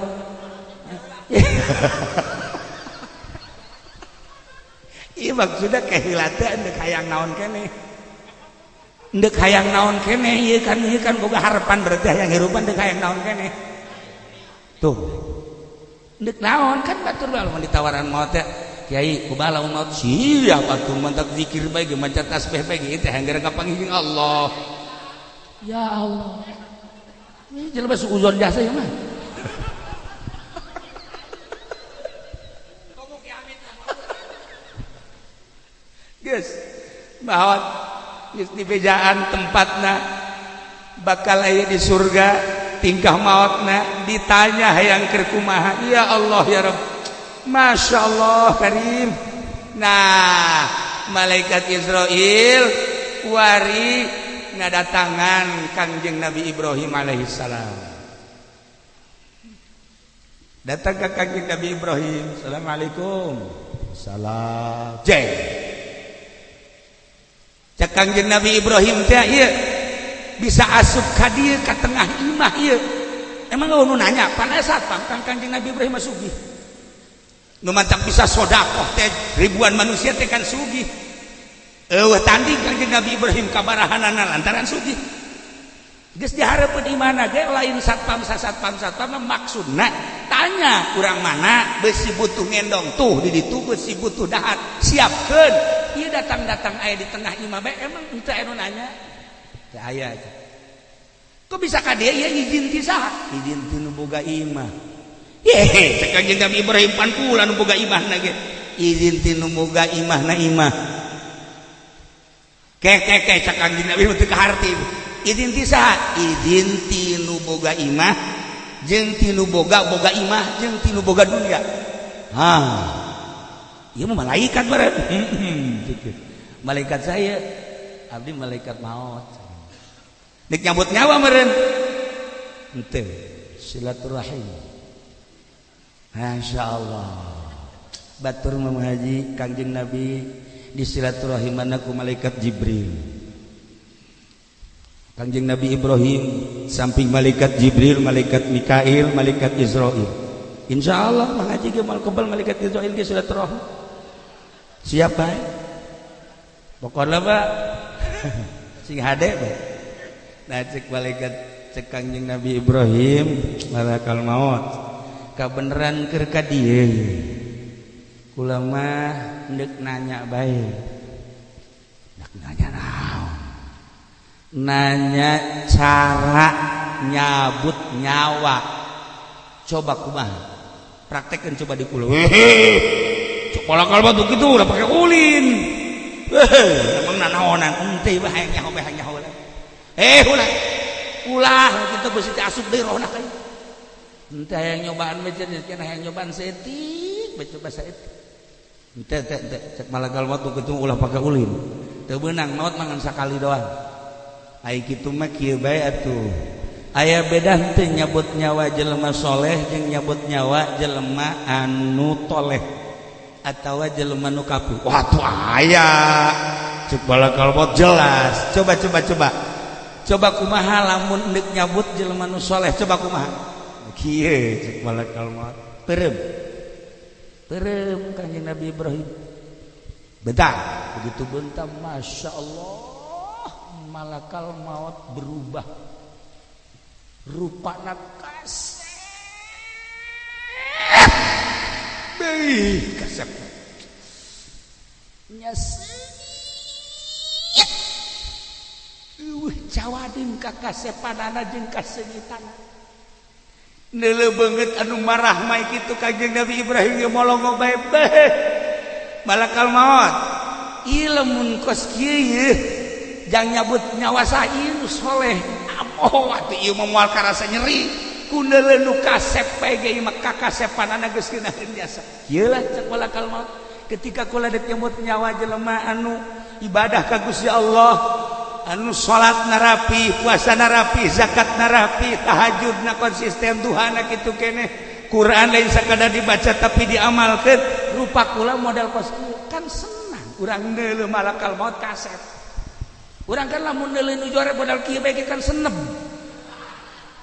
Ieu maksudna keheula teh endek hayang naon keneh. Endek hayang naon keneh ieu kan boga harapan berarti hayang hirupan endek hayang naon keneh. Tuh. Endek naon kan batur bae lamun ditawaran maot teh. Kiai kumaha lamun maot siap atuh mantak zikir bae ge maca tasbih bae ge teh anggar kapanggih jeung Allah. Ya Allah. Ini jelema suuzon jasa ieu mah. Geus maot geus dibejaan tempatna bakal aya di surga tingkah maotna ditanya hayang keur kumaha ya Allah ya Rabb. Masya Allah Karim. Nah malaikat Israel wari ngadatangan Kangjeng Nabi Ibrahim alaihissalam. Datang ke Kangjeng Nabi Ibrahim. Assalamualaikum. Salam. Jeng. Cek Kangjeng Nabi Ibrahim teh ieu bisa asup ka dieu ka tengah imah ieu. Emang nu nanya panas satpam kan Kangjeng Nabi Ibrahim sugih. Nu mantap bisa sodakoh teh ribuan manusia teh kan sugih. Eueuh tanding Kangjeng Nabi Ibrahim kabarahanana lantaran sugih. Geus dihareupeun imana ge lain satpam satpam satpam maksudna tanya urang mana beusi butuh ngendong tuh di ditu beusi butuh dahar siapkeun. Ieu datang-datang aya di tengah imah bae emang henteu aya nu nanya. Teu aya. Kok bisa ka dieu ieu izin ti saha? Izin ti nu boga imah. Yehe, cek Kangjeng Nabi Ibrahim pan kula nu boga imahna ge. Izin ti nu boga imahna imah. Ke ke ke cek Kangjeng Nabi teu kaharti. Izin ti saha? Izin ti nu boga imah jeung ti nu boga boga imah jeung ti nu boga dunia. Hah. Ieu mah malaikat bareng. Malaikat saya abdi malaikat maut. Nek nyabut nyawa meureun. Henteu, silaturahim. Masya Allah. Batur mengaji Kangjeng Nabi di silaturahimana ku malaikat Jibril. Kangjeng Nabi Ibrahim samping malaikat Jibril, malaikat Mikail, malaikat Israil. Insya Allah mengaji ge mal kebal malaikat Israil ge silaturahim. Siap bae. Pokona mah sing hade bae. Nah cek malaikat cek Kangjeng Nabi Ibrahim malakal maut. Kabeneran keur ka dieu. Kula mah ndek nanya bae. Ndek nanya naon? Nanya cara nyabut nyawa. Coba kumaha? Praktekkan coba di kula. Hehe. Malakal maut kitu udah pakai ulin. Hehe, emang nanaonan ente bae hayang nyaho bae hayang nyaho. Eh, ulah. Ulah kitu beusi teh asup deui rohna ka. Ente hayang nyobaan bae cenah, hayang nyobaan saeutik bae, coba saeutik. Ente ente ente cek malakal maut kitu ulah pakai ulin. Teu beunang maut mangan sakali doang. Ai kitu mah kieu bae atuh. Aya beda henteu nyabut nyawa jelema soleh jeung nyabut nyawa jelema anu toleh atawa jelema nu kafir? Wah, tuh aya. Cek malakal maut jelas. Coba, coba, coba. Coba kumaha lamun endek nyabut jelema nu soleh, coba kumaha? Kieu cek malakal maut. Peureum. Peureum Kanjeng Nabi Ibrahim. Bentar, begitu bentar, Masya Allah, malakal maut berubah rupana kasep. Beuh, kasep. Nya seungit. Eueuh cawadeng ka kasepanana jeung kaseungitana. Neuleuh beungeut anu marah mah kitu Kanjeng Nabi Ibrahim ge molongo bae beuh. Malakal maut. Ieu lamun kos kieu yeuh jang nyabut nyawa saha nu soleh. Oh, atuh ieu mah moal karasa nyeri. Ku neuleuh nu kasep bae ge ieu mah kakasepanana geus ngeunaheun jasa. Kieu lah cek malakal maut. Ketika kula dek nyebut nyawa jelema anu ibadah ka Gusti Allah, anu salat narapi, puasa narapi, zakat narapi, tahajud na konsisten, duhana kitu keneh, Quran lain sakadar dibaca tapi diamalkeun, rupa kula model kos kieu kan senang urang neuleuh malakal maut kasep. Urang kan lamun neuleuh nu jore model kieu bae kan senep.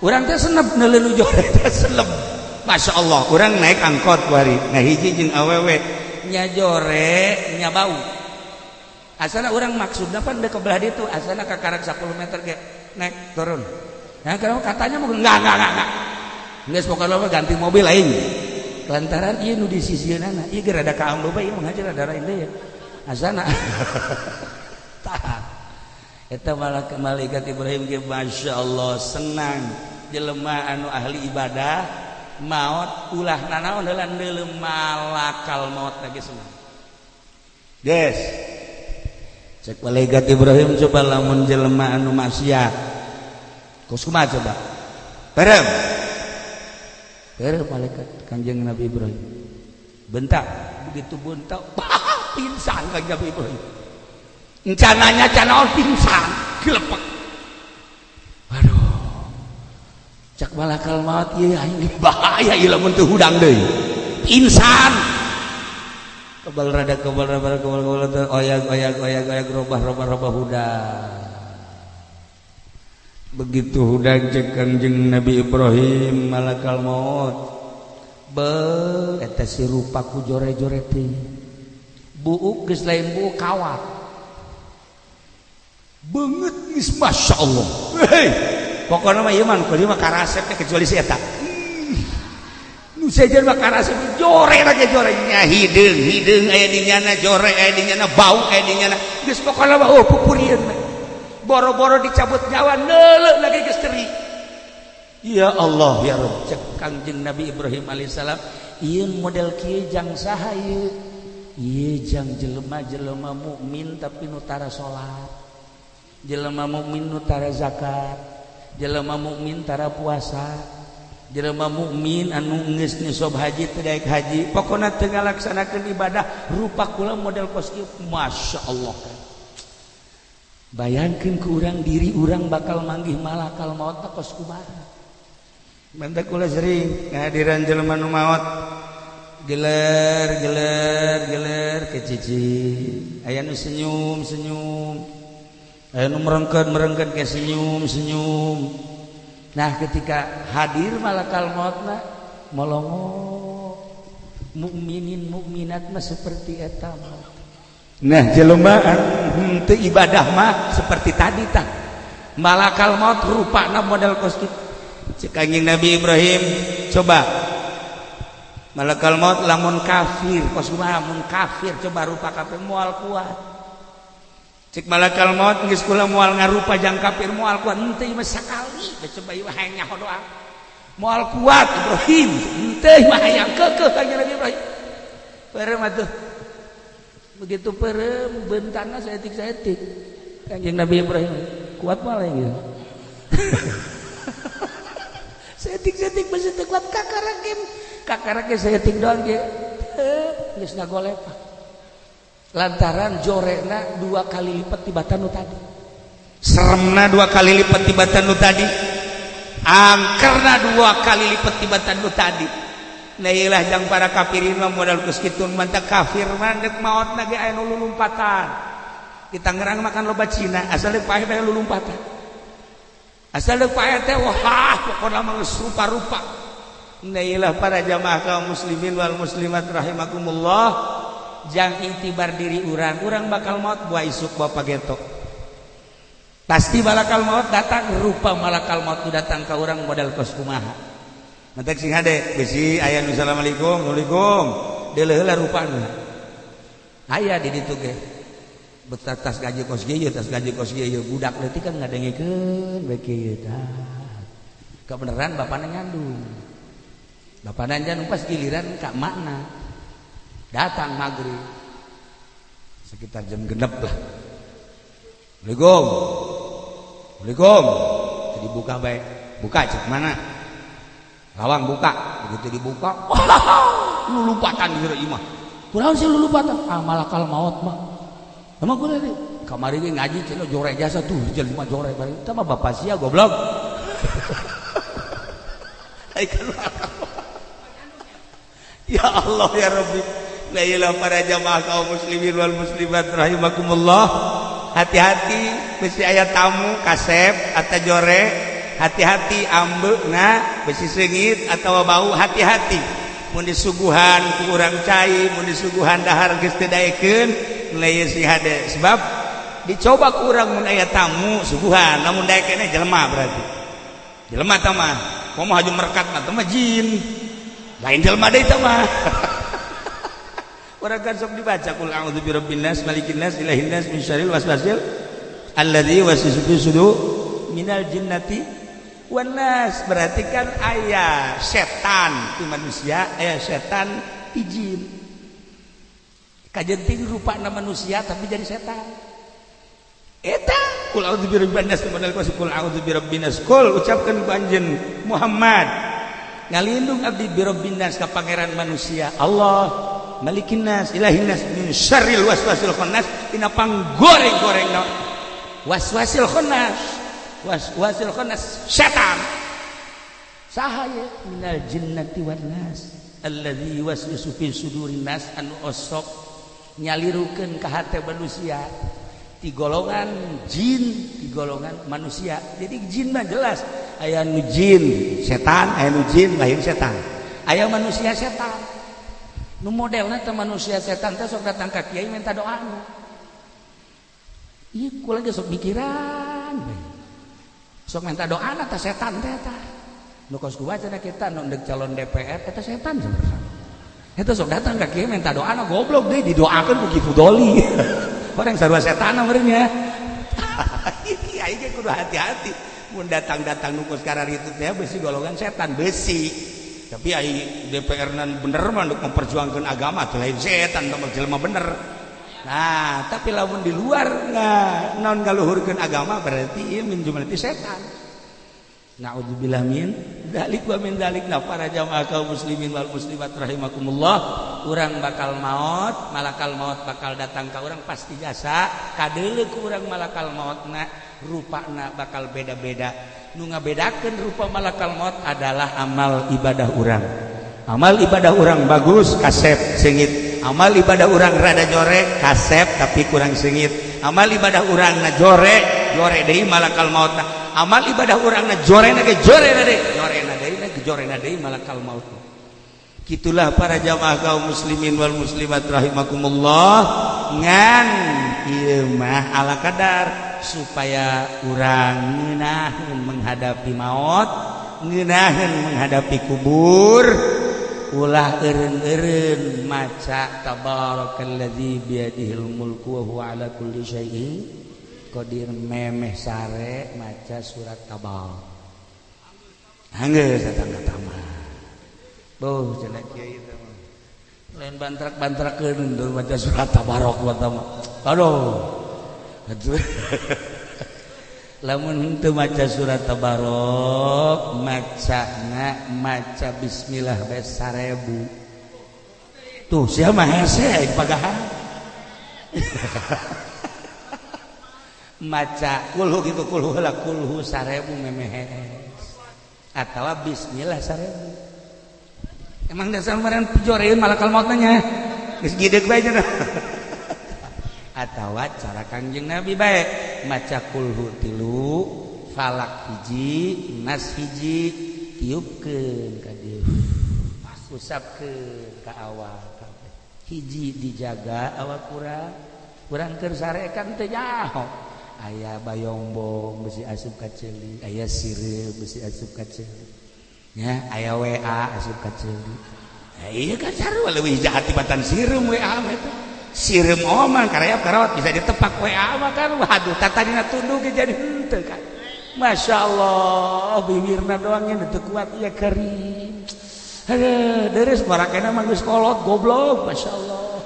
Urang teh senep neuleuh nu jore teh senep. Masya Allah, urang naik angkot wari ngahiji jeung awewe nya jore nya bau. Asana urang maksudna pan deuk ke belah ditu, asana kakarak 10 meter ge naik turun. Nah, kalau katanya mau enggak. Geus pokona mah ganti mobil aing. Lantaran ieu nu di sisieunana, ieu ge rada kaambe bae, ieu mah ngajar rada lain deui. Asana. Tah. Eta malaikat Ibrahim ge Masya Allah senang jelema anu ahli ibadah maut ulah nanaon heula neuleuh malakal maut lagi senang. Guys, cek malaikat Ibrahim coba lamun jelema anu maksiat. Kos kumaha coba? Peureum. Peureum malaikat Kanjeng Nabi Ibrahim. Bentak, begitu bentak, pingsan Kanjeng Nabi Ibrahim. Encananya canaon pingsan, gelepek. Aduh. Cak malakal maut ieu aing bahaya ieu lamun teu hudang deui. Pingsan. Kebal rada kebal rada kebal kebal oyag oyag oyag oyag robah robah robah hudang. Begitu hudang cek Kanjeng Nabi Ibrahim malakal maut. Be eta si rupa ku jore-jore teh. Buuk geus lain buuk kawat. Beungeut geus Masya Allah. Hei, pokokna mah ieu mah nu kieu mah karasep teh kecuali si eta. Nu sejen mah karasep jore lagi jore nya hideung hideung aya di nyana jore aya di nyana bau aya di nyana geus pokokna mah oh pupurieun mah. Boro-boro dicabut nyawa neuleuh lagi geus teri. Ya Allah ya Rabb cek Kangjeng Nabi Ibrahim alaihissalam ieu model kieu jang saha ieu? Ieu jang jelema-jelema mukmin tapi nu tara salat. Jelema mukmin nu tara zakat, jelema mukmin tara puasa, jelema mukmin anu geus nisab haji teu daek haji, pokona teu ngalaksanakeun ibadah rupa kula model kos kieu Masya Allah. Bayangkeun ku urang diri urang bakal manggih malakal maut teh kos kumaha. Mantak kula sering ngahadiran jelema nu maot geler geler geler kecici, aya nu senyum senyum, aya nu merengket merengket ke senyum senyum. Nah ketika hadir malakal mautna molongo mukminin mukminat mah seperti eta. Nah jelema teu ibadah mah seperti tadi tah malakal maut rupana model kos kitu. Cek Kanjeng Nabi Ibrahim coba Malakal maut lamun kafir kos kumaha? Mun kafir coba rupa kafir moal kuat. Cek malakal maut, geus kula moal ngarupa jang kafir, moal kuat. Henteu mah sakali coba ieu hayang nyaho doa. Moal kuat Ibrahim, henteu mah hayang keukeuh kanjeng Nabi Ibrahim. Peureum atuh. Begitu peureum bentangna saeutik-saeutik. Kanjeng Nabi Ibrahim kuat malah gitu. Saeutik-saeutik besi teu kuat, kakara ge kakara ge saeutik doang ge geus ngagolepak. Lantaran jorekna dua kali lipat tibatan nu tadi. Seremna dua kali lipat tibatan nu tadi. Angkerna dua kali lipat tibatan nu tadi. Nah iyalah, jang para kafirin mah modal geus kitu. Mantap kafir mah deuk maot ge aya nu lulumpatan. Di Tangerang makan loba Cina, asal deuk paeh teh lulumpatan. Asal deuk paeh teh wah pokona mah geus rupa-rupa. Nah iyalah, para jamaah kaum muslimin wal muslimat rahimakumullah, jang iktibar diri urang, urang bakal maut buah isuk bawa pageto. Pasti malakal maut datang, rupa malakal maut datang ke urang modal kos kumaha. Mantak sing hade bisi aya nu assalamualaikum, waalaikum. Deuleuh heula rupana. Aya di ditu ge. Betas tas gaji kos kieu, tas gaji kos kieu, budak leutik kan ngadengekeun bae kieu tah. Kebenaran bapana nyandung. Bapana nyandung pas giliran ka makna. Datang maghrib. Sekitar jam 6 lah. Assalamualaikum. Assalamualaikum. Jadi buka baik. Buka cek mana? Lawang buka. Begitu dibuka, wah, lu lompatan di jero imah. Kunaon sih lu lompatan? Ah, malakal maut mah. Emang kunaon tadi? Kamari ge ngaji cenah jore jasa tuh jelema jore bareng. Eta mah bapak sia goblok. Ai kan ya Allah ya Rabbi. La ilaha para jamaah kaum muslimin wal muslimat rahimakumullah. Hati-hati bisi aya tamu kasep atau jore, hati-hati ambeuna bisi seungit atau bau, hati-hati. Mun disuguhan ku urang cai, mun disuguhan dahar geus teu daekeun, mulai si hade sebab dicoba ku urang mun aya tamu suguhan, lamun daekeun jelema berarti. Jelema tah mah, komo haju merkat mah teh mah jin. Lain jelema deui tah mah. Urang kan sok dibaca qul a'udzu birabbin nas, malikin nas, ilahin nas, min syarril waswasil alladzi yuwaswisu fi sudur minal jinnati wan nas. Berarti kan aya setan di manusia, aya setan di jin. Kajenting rupana manusia tapi jadi setan. Eta qul a'udzu birabbin nas, qul a'udzu birabbin nas. Qul ucapkeun ku anjeun Muhammad, ngalindung abdi birabbin nas ka pangeran manusia Allah, malikin nas, ilahin nas, min syarril waswasil khannas, tina panggoreng-goreng na waswasil khannas. Waswasil khannas setan saha ye? Minal jinnati wan nas alladzi yuwaswisu fi sudurin nas, anu osok nyalirukeun ka hate manusia ti golongan jin, ti golongan manusia. Jadi jin mah jelas aya nu jin setan, aya nu jin lain setan, aya manusia setan. Nu modelna teh manusia setan teh sok datang ka kiai minta doa nu. Ieu kula ge sok mikiran bae. Sok minta doa na teh setan teh eta. Nu kos ku baca kita nu ndek calon DPR eta setan sebenarnya. Eta sok datang ka kiai minta doa na, goblok deui didoakeun ku Ki Fudoli. Orang sarua setan meureun nya. Kiai ge kudu hati-hati. Mun datang-datang nu kos kararitu teh besi golongan setan besi. Tapi ai DPR nan bener mah untuk memperjuangkan agama tuh lain setan, mah jelema bener. Nah, tapi lamun di luar nggak non ngaluhurkeun agama berarti ieu min jumlati setan. Na'udzubillah min dzalik wa min dzalik. Nah, para jamaah kaum muslimin wal muslimat rahimakumullah, urang bakal maut, malakal maut bakal datang ka urang pasti jasa, kadeuleu ku urang malakal mautna, rupana bakal beda-beda. Nu ngabedakeun rupa malakal maut adalah amal ibadah urang. Amal ibadah urang bagus kasep seungit, amal ibadah urang rada jore kasep tapi kurang seungit, amal ibadah urang na jore jore deui malakal maut, amal ibadah urang na jore na ge jore na deui jore na deui na jore na deui malakal maut. Gitulah para jamaah kaum muslimin wal muslimat rahimakumullah. Ngan ieu mah ala kadar supaya urang ngeunaheun menghadapi maut, ngeunaheun menghadapi kubur. Ulah eureun-eureun maca tabarakalladzi biyadihil mulku wa huwa ala kulli syai'in qadir, memeh sare maca surat Tabarak. Anggeus datang ka tamat. Boh cenah kiai teh mah. Lain bantrak-bantrakeun tuh maca surat Tabarok mah. Aduh. Lamun henteu maca surat Tabarok, macana maca bismillah bae 1000. Tuh sia mah hese aing pagahan. Maca kulhu gitu, kulhu heula, kulhu 1000 memeh hees. Atawa bismillah 1000. Emang dasar meureun pijoreun malakal maut nya. Geus gideg bae cenah. Atawa cara Kangjeng Nabi bae maca kulhu 3, falak 1, nas 1, tiupkeun ka dieu, usapkeun ka awak kabeh. Hiji dijaga awak urang, urang keur sare kan teu nyaho. Aya bayongbong besi asup ka ceuli, aya sireum besi asup ka ceuli. Nya aya WA asup ka ceuli. Ieu kan sarua leuwih jahat tibatan sireum WA mah eta. Sireum oman karayap karawat bisa ditepak WA mah kan, waduh tatadina tunduk jadi henteu kan. Masya Allah bibirna doang nya teu kuat ya kering. Aduh deres barakena mah geus kolot goblok Masya Allah.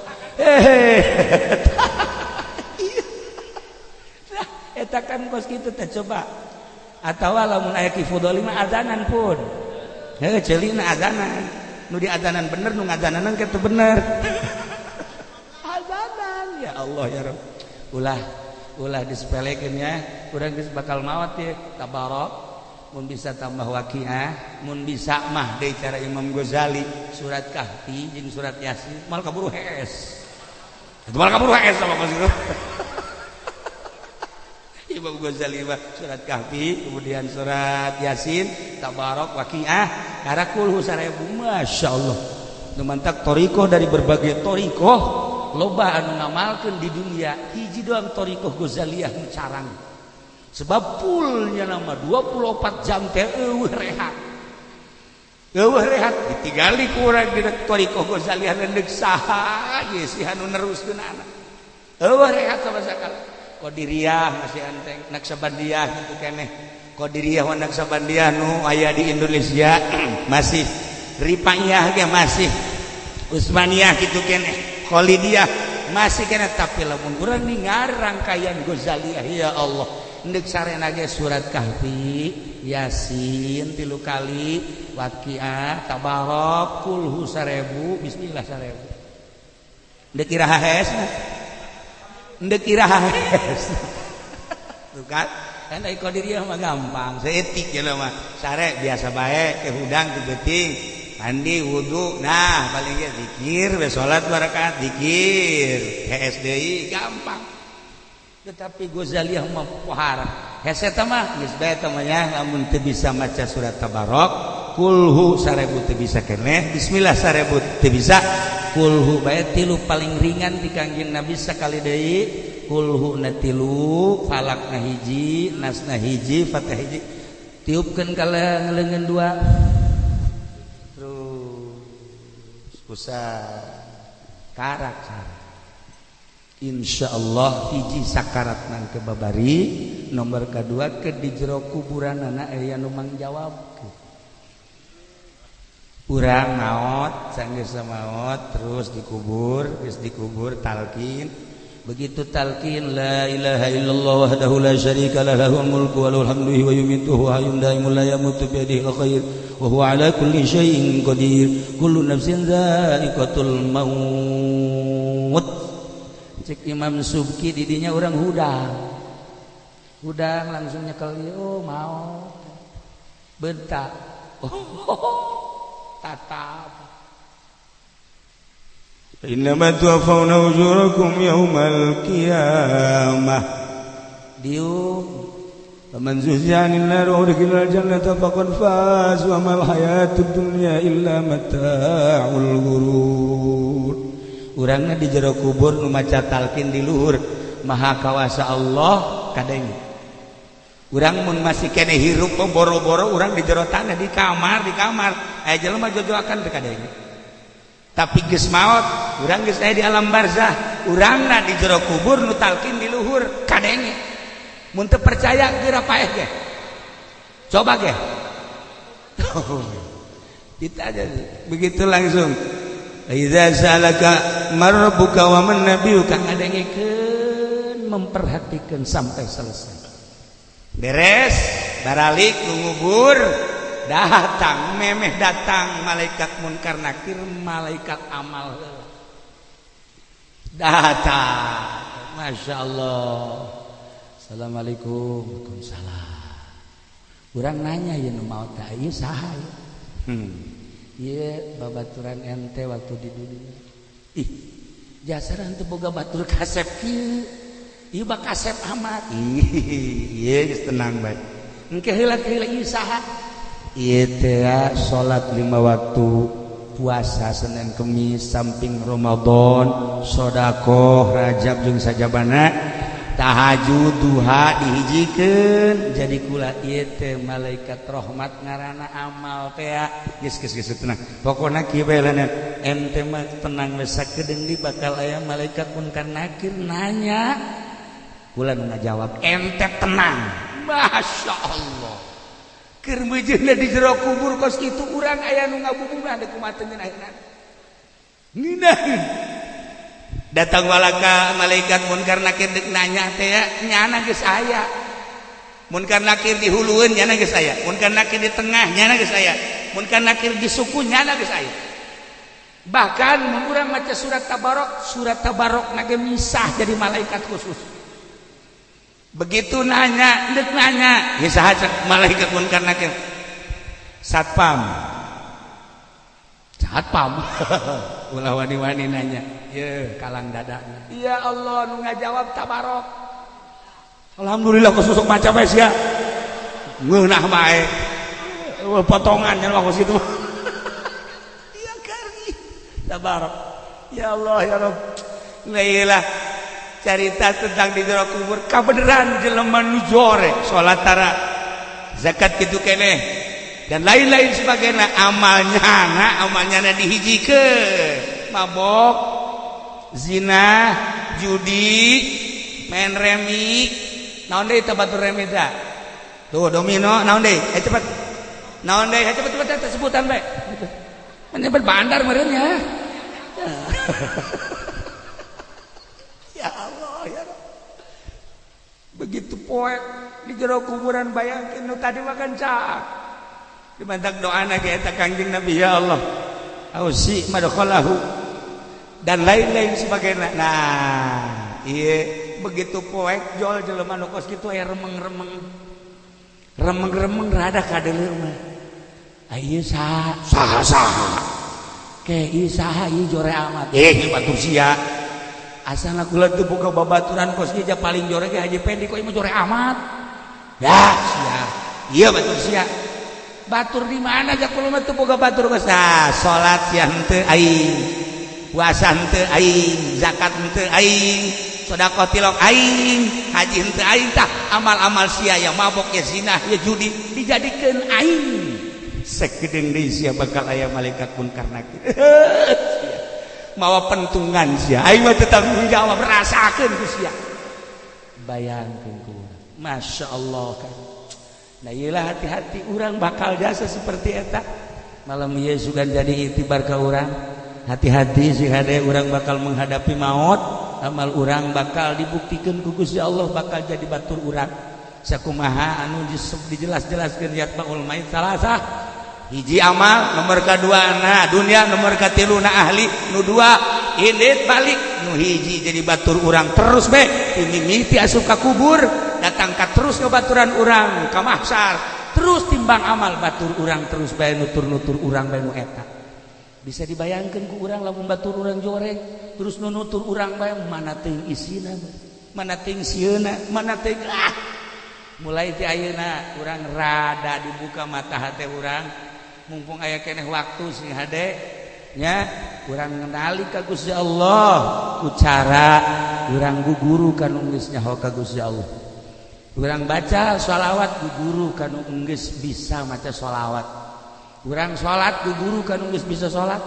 Nah eta kan kos kitu teh coba. Atawa lamun aya Ki Fudoli mah azanan pun. Heuh ceulina azanan. Nu diazanan bener nu ngazananan kitu bener. Ya Allah ya Rabb, ulah ulah disepelekeun ya, urang geus bakal maot ya. Tabarok mun bisa tambah waqiah, mun bisa mah deui cara Imam Ghazali surat Kahfi jeung surat Yasin mal kaburu hees. Itu mal kaburu hees sama kos itu. Imam Ghazali mah surat Kahfi kemudian surat Yasin, Tabarok, waqiah, karakul 1000 masyaallah. Nu mantak thariqah dari berbagai thariqah loba anu ngamalkeun di dunia, hiji doang thariqah Ghazaliyah nu carang. Sebab fullnya nama 24 jam teh eueuh rehat. Eueuh rehat ditinggali ku urang dina thariqah Ghazaliyah leundeuk saha ye si anu neruskeunana. Eueuh rehat sama sakali. Qadiriyah masih enteng, Naqsyabandiyah kitu keneh. Qadiriyah wa Naqsyabandiyah nu aya di Indonesia masih, Rifaiyah ge masih, Utsmaniyah kitu keneh. Khalidiyah masih kena, tapi lamun urang ningar rangkaian Ghazaliyah ya Allah ndek sarena ge surat Kahfi, Yasin 3 kali, Waqiah, Tabarok, kulhu 1000, bismillah 1000. Ndek iraha hees? Ndek iraha hees? Tuh kan? Kan ai Qadiriyah mah gampang, saeutik ya mah. Sare biasa bae ke hudang ke beuting. Mandi wudu, nah paling ge zikir we salat 2 rakaat zikir, hees deui gampang. Tetapi Ghazaliyah mah pohara. Hese teh mah geus bae teh mah nya lamun teu bisa maca surat Tabarok, kulhu 1000 teu bisa keneh, bismillah 1000 teu bisa, kulhu bae 3 paling ringan di Kangjeng Nabi sakali deui, kulhu na 3, falak na 1, nas na 1, fatih 1. Tiupkeun ka leungeun 2. Usah karak sare. Insyaallah hiji sakarat nang ke babari, nomor kedua ke di jero kuburanana aya nu mangjawabkeun. Urang maot, sanggeus maot terus dikubur, geus dikubur talqin. Begitu talqin la ilaha illallah wahdahu la syarika lah lahul mulku wa lahul hamdu wa yumiitu wa hayyun daimun la yamutu bi yadihil khair wa huwa ala kulli syai'in qadir kullu nafsin dha'iqatul maut. Cek Imam Subki didinya urang hudang. Hudang langsung nyekel oh maot. Bentak. Oh, tatap. Innama tuwaffawna ujurakum yaumal qiyamah. Diuk faman zuhziha 'anil nar wa udkhilal jannata faqad faz wa mal hayatud dunya illa mata'ul ghurur. Urangna di jero kubur nu maca talqin di luhur maha kawasa Allah kadenge. Urang mun masih kene hirup boro-boro urang di jero tanah di kamar aya jelema jojoakan teu kadenge. Tapi geus maot, urang geus aya di alam barzah, urangna di jero kubur, nu talkin di luhur kadenge. Mun teu percaya geura paeh ge. Coba ge. Kita aja begitu langsung. Idza sa'alaka marbuka wa man nabiyuka, ngadengekeun, memperhatikan sampai selesai. Beres, baralik nu ngubur, datang memeh datang malaikat munkar nakir, malaikat amal heula. Datang. Masya Allah. Assalamualaikum. Waalaikumsalam. Urang nanya ya nu maot teh, ieu saha ieu? Ieu babaturan ente waktu di dunia. Ih, jasara henteu boga batur kasep kieu. Ieu bak kasep amat. Ih, ieu geus tenang bae. Engke heula heula ieu saha? Ieu teh salat 5 waktu, puasa Senin Kemis samping Ramadan, sedekah Rajab jeung sajabana, tahajud, duha dihijikeun jadi kula ieu teh malaikat rahmat ngaranna amal teh geus geus geus tenang. Pokona kieu bae lah ente mah tenang we, sakedeung di bakal aya malaikat munkar nakir nanya, kula nu ngajawab ente tenang. Masya Allah. Keur meujeunna di jero kubur kos kitu urang aya nu ngabubungan deuk kumaha teu ngeunah. Ngeunah. Datang walaka malaikat munkar nakir deuk nanya teh nyana geus aya. Munkar nakir di hulueun nyana geus aya. Munkar nakir di tengah nyana geus aya. Munkar nakir di suku nyana geus aya. Bahkan mun urang maca surat tabarok, surat tabarok na ge misah jadi malaikat khusus. Begitu nanya, deuk nanya, ya saha cek malaikat munkar nakir? Satpam. Satpam. Ulah wani-wani nanya. Ye, kalang dadana. Ya Allah, nu ngajawab tabarok. Alhamdulillah kesusuk maca bae sia. Ngeunah bae. Potongan nya kos kitu. Ya kari. Tabarok. Ya Allah ya Rabb. Lah carita tentang di jero kubur kabeneran jelema nu jore salat tara, zakat kitu keneh dan lain-lain sebagainya, amalnya na amalnya na dihijikeun, mabok, zina, judi, main remi, naon deui teh batur remi teh tuh, domino, naon deui, eh cepet, naon deui, eh cepet cepet sebutan bae menyebut bandar meureun ya. Ya Allah ya Rabb. Begitu poek di jero kuburan, bayangkeun nu tadi makan cak dimantak doana ge eta Kangjeng Nabi, ya Allah ausi madkhalahu dan lain-lain sebagainya. Nah ieu begitu poek jol jelema nu kos kitu aya remeng-remeng remeng-remeng rada kadeuleu mah, ieu saha saha saha ke ieu saha ieu jore amat eh batur sia. Asana kula teu boga babaturan kos kieu paling jore ge Haji Pendi, kok ieu mah jore amat ya sia ieu batur sia. Batur di mana aja kula mah teu boga batur geus. Nah, salat sia henteu aing, puasa henteu aing, zakat henteu aing, sedekah tilok aing, haji henteu aing, tah amal-amal sia ya mabok ya zina ya judi dijadikeun aing. Sakedeung deui sia bakal aya malaikat munkar nakir mawa pentungan sia, aing mah teu tanggung jawab, rasakeun ku sia. Bayangkeun ku Masya Allah kan. Nah iyalah hati-hati urang bakal jasa seperti eta. Malam ieu sugan jadi itibar ka urang. Hati-hati sih hade, urang bakal menghadapi maut, amal urang bakal dibuktikan ku Gusti Allah, bakal jadi batur urang. Sakumaha anu dijelas-jelaskeun yatbaul mait salasah. Hiji amal, nomor kedua na dunia, nomor katilu na ahli, nu dua indit balik, nu hiji jadi batur urang terus be mimiti asup ka kubur datang ka terus ngebaturan urang ka mahsyar terus timbang amal batur urang terus bae nutur-nutur urang bae nu eta. Bisa dibayangkeun ku urang lamun batur urang joreng terus nu nutur urang bae, mana teuing isina, mana teuing sieuna, mana teuing ah. Mulai ti ayeuna urang rada dibuka mata hate urang, mumpung aya keneh waktu sing hade nya urang ngenali ka Gusti Allah ku cara urang guguru kanu geus nyaho ka Gusti Allah. Urang baca sholawat guguru kanu geus bisa maca sholawat. Urang salat guguru kanu geus bisa salat.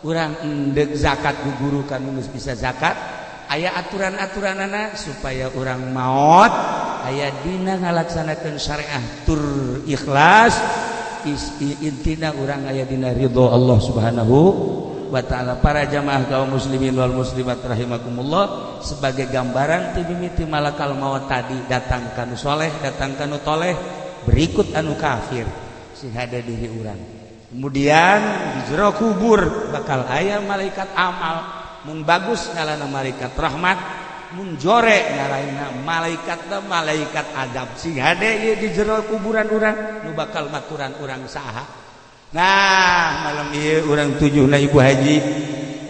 Urang endek zakat guguru kan geus bisa zakat, aya aturan-aturanana supaya urang maot aya dina ngalaksanakeun syariah tur ikhlas, intina urang aya dina ridho Allah Subhanahu wa ta'ala. Para jamaah kaum muslimin wal muslimat rahimakumullah, sebagai gambaran ti mimiti malakal maut tadi datang kanu soleh, datang kanu toleh, berikut anu kafir, sing ada diri urang. Kemudian di jero kubur bakal aya malaikat amal, mun bagus ngalana malaikat rahmat, mun jore ngalana malaikat malaikat azab. Sing hade ieu di jero kuburan urang nu bakal maturan urang saha. Nah, malam ieu urang tujuhna Ibu Haji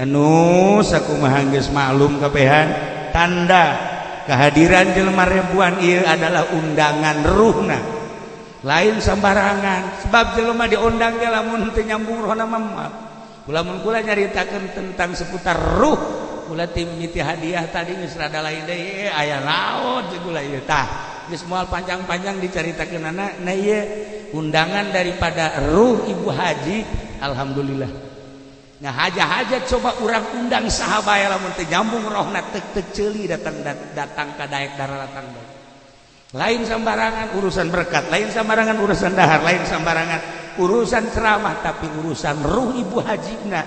anu sakumaha geus maklum kabehan, tanda kehadiran jelema ribuan ieu adalah undangan ruhna, lain sembarangan. Sebab jelema diundang ge lamun teu nyambung rohna mah. Kula mun kula nyaritakeun tentang seputar ruh, kula tim miti hadiah tadi geus rada lain deui, aya naon jeung kula ieu tah geus moal panjang-panjang dicaritakeunana. Nah, ieu undangan daripada ruh Ibu Haji, alhamdulillah. Nah, haja-haja coba urang undang saha bae, lamun teu nyambung rohna teu teu ceuli datang datang ka daek datang bae. Lain sembarangan urusan berkat, lain sembarangan urusan dahar, lain sembarangan urusan ceramah, tapi urusan ruh Ibu Hajina